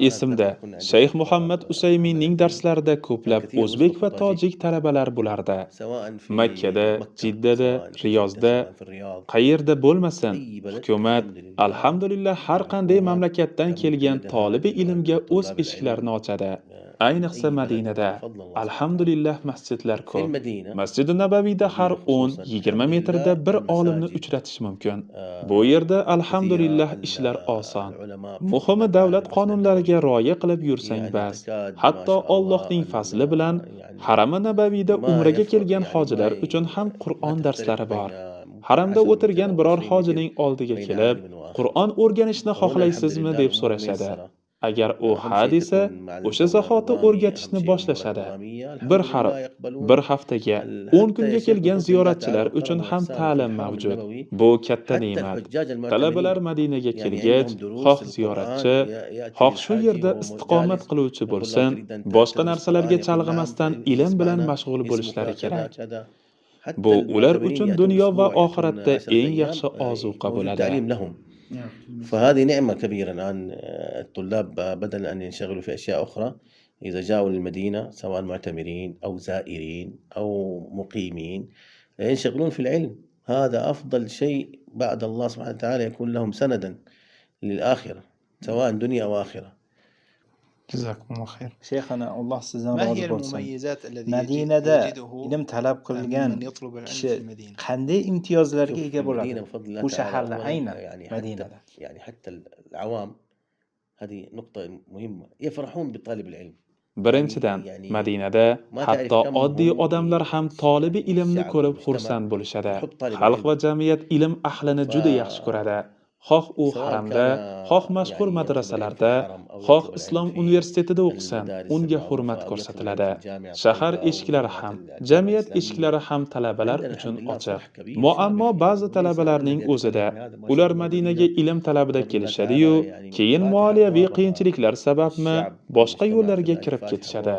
Esimda, Shayx Muhammad Usayminning darslarida ko'plab o'zbek va tojik talabalar bo'lardi. Makkada, Jiddada, Riyozda, qayerda bo'lmasin, hukumat alhamdulillah har qanday mamlakatdan kelgan tolibi ilmga o'z eshiklarini ochadi. Ayniqsa Madinada alhamdulillah masjidlar ko'p. Masjidi Nabaviyda har 10-20 metrda bir olimni uchratish mumkin. Bu yerda alhamdulillah ishlar oson. Muhimi davlat qonunlariga rioya qilib yursang bas. Hatto Allohning fazli bilan Harami Nabaviyda umraga kelgan hojilar uchun ham Qur'on darslari bor. Haramda o'tirgan biror hojining oldiga kelib, Qur'on o'rganishni xohlaysizmi deb so'rashadi. Agar u ha desa, o'sha zahoti o'rgatishni boshlashadi. Bir harf, bir haftaga, 10 kunga kelgan ziyoratchilar uchun ham ta'lim mavjud. Bu katta ne'mat. Talabalar Madinaga kelgach, xoh ziyoratchi, xoh shu yerda istiqomat qiluvchi bo'lsin, boshqa narsalarga chalg'imasdan ilm bilan mashg'ul bo'lishlari kerak. Bu ular uchun dunyo va oxiratda eng yaxshi ozuqa bo'ladi. فهذه نعمة كبيرة. الآن الطلاب بدل أن ينشغلوا في أشياء أخرى، إذا جاءوا للمدينة سواء معتمرين أو زائرين أو مقيمين ينشغلون في العلم. هذا أفضل شيء بعد الله سبحانه وتعالى يكون لهم سندا للآخرة، سواء دنيا أو آخرة. Jazakumulloh xayr. Shayxana, Alloh sizdan ما rozi هي bo'lsin. المميزات الذي Madinada يجده ilm talab qilgan من يطلب العلم kishi في المدينة؟ qanday imtiyozlarga شوف، ega في bo'ladi? المدينة بفضل الله Bu تعالى shaharda أولاً aynan يعني حتى Madinada. يعني حتى العوام، هذه نقطة مهمة، يفرحون بطالب العلم. Birinchidan, Madinada hatto oddiy odamlar ham tolibi ilmni ko'rib xursand bo'lishadi. Xalq va jamiyat ilm ahlini juda yaxshi ko'radi. Xoh u haramda, xoh mashhur madrasalarda, xoh islom universitetida o'qisin, unga hurmat ko'rsatiladi. Shahar eshiklari ham, jamiyat eshiklari ham talabalar uchun ochiq. Muammo ba'zi talabalarning o'zida. Ular Madinaga ilm talabida kelishadi-yu, keyin moliyaviy qiyinchiliklar sababmi boshqa yo'llarga kirib ketishadi.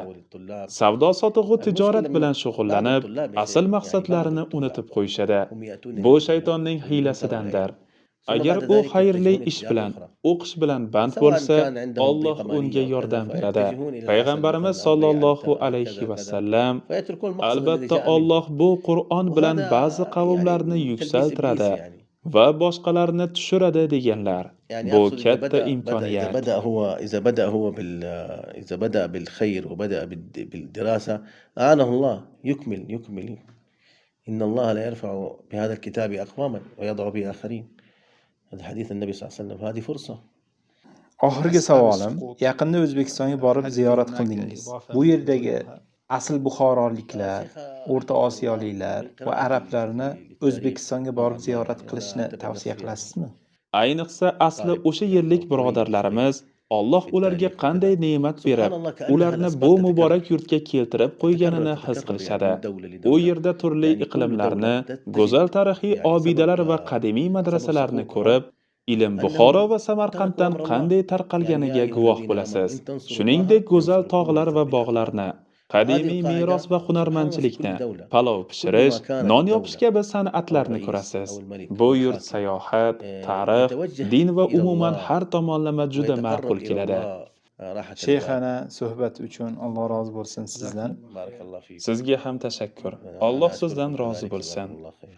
Savdo sotig'u tijorat bilan shug'ullanib, asl maqsadlarini unutib qo'yishadi. Bu shaytonning hiylasidandir. Agar u xayrli ish bilan, o'qish bilan band bo'lsa, Alloh unga yordam beradi. Payg'ambarimiz sollallohu alayhi va sallam, albatta Alloh bu Qur'on bilan ba'zi qavmlarni yuksaltiradi va boshqalarni tushiradi deganlar. يعني Bu أقصد إذا katta بدأ بدأ إذا imkoniyat. بدأ هو إذا بدأ هو بال إذا بدأ بالخير وبدأ بالدراسة أعانه الله، يكمل يكمل. إن الله لا يرفع بهذا الكتاب أقواما ويضع به آخرين، هذا حديث النبي صلى الله عليه وسلم. هذه فرصة. Oxirgi أسباب savolim, السقوط yaqinda O'zbekistonga borib هل في ziyorat هناك qildingiz. إضافة Bu yerdagi تريدها؟ asl buxoroliklar, O'rta Osiyoliklar va arablarni O'zbekistonga borib ziyorat qilishni tavsiya qilasizmi? Ayniqsa asli o'sha yerlik birodarlarimiz, Alloh ularga qanday ne'mat berib, ularni bu muborak yurtga keltirib qo'yganini his qilishadi. U yerda turli iqlimlarni, go'zal tarixiy obidalar va qadimiy madrasalarni ko'rib, ilm Buxoro va Samarqanddan qanday tarqalganiga guvoh bo'lasiz. Shuningdek, go'zal tog'lar va bog'larni, qadimiy meros va hunarmandchilikni, palov pishirish, non yopish kabi san'atlarni ko'rasiz. Bu yurt sayohat, tarix, din va umuman har tomonlama juda ma'qul keladi. Shayxana, suhbat uchun Alloh rozi bo'lsin sizdan. بارك الله فيك. Sizga ham tashakkur. Alloh sizdan rozi bo'lsin. الله خير.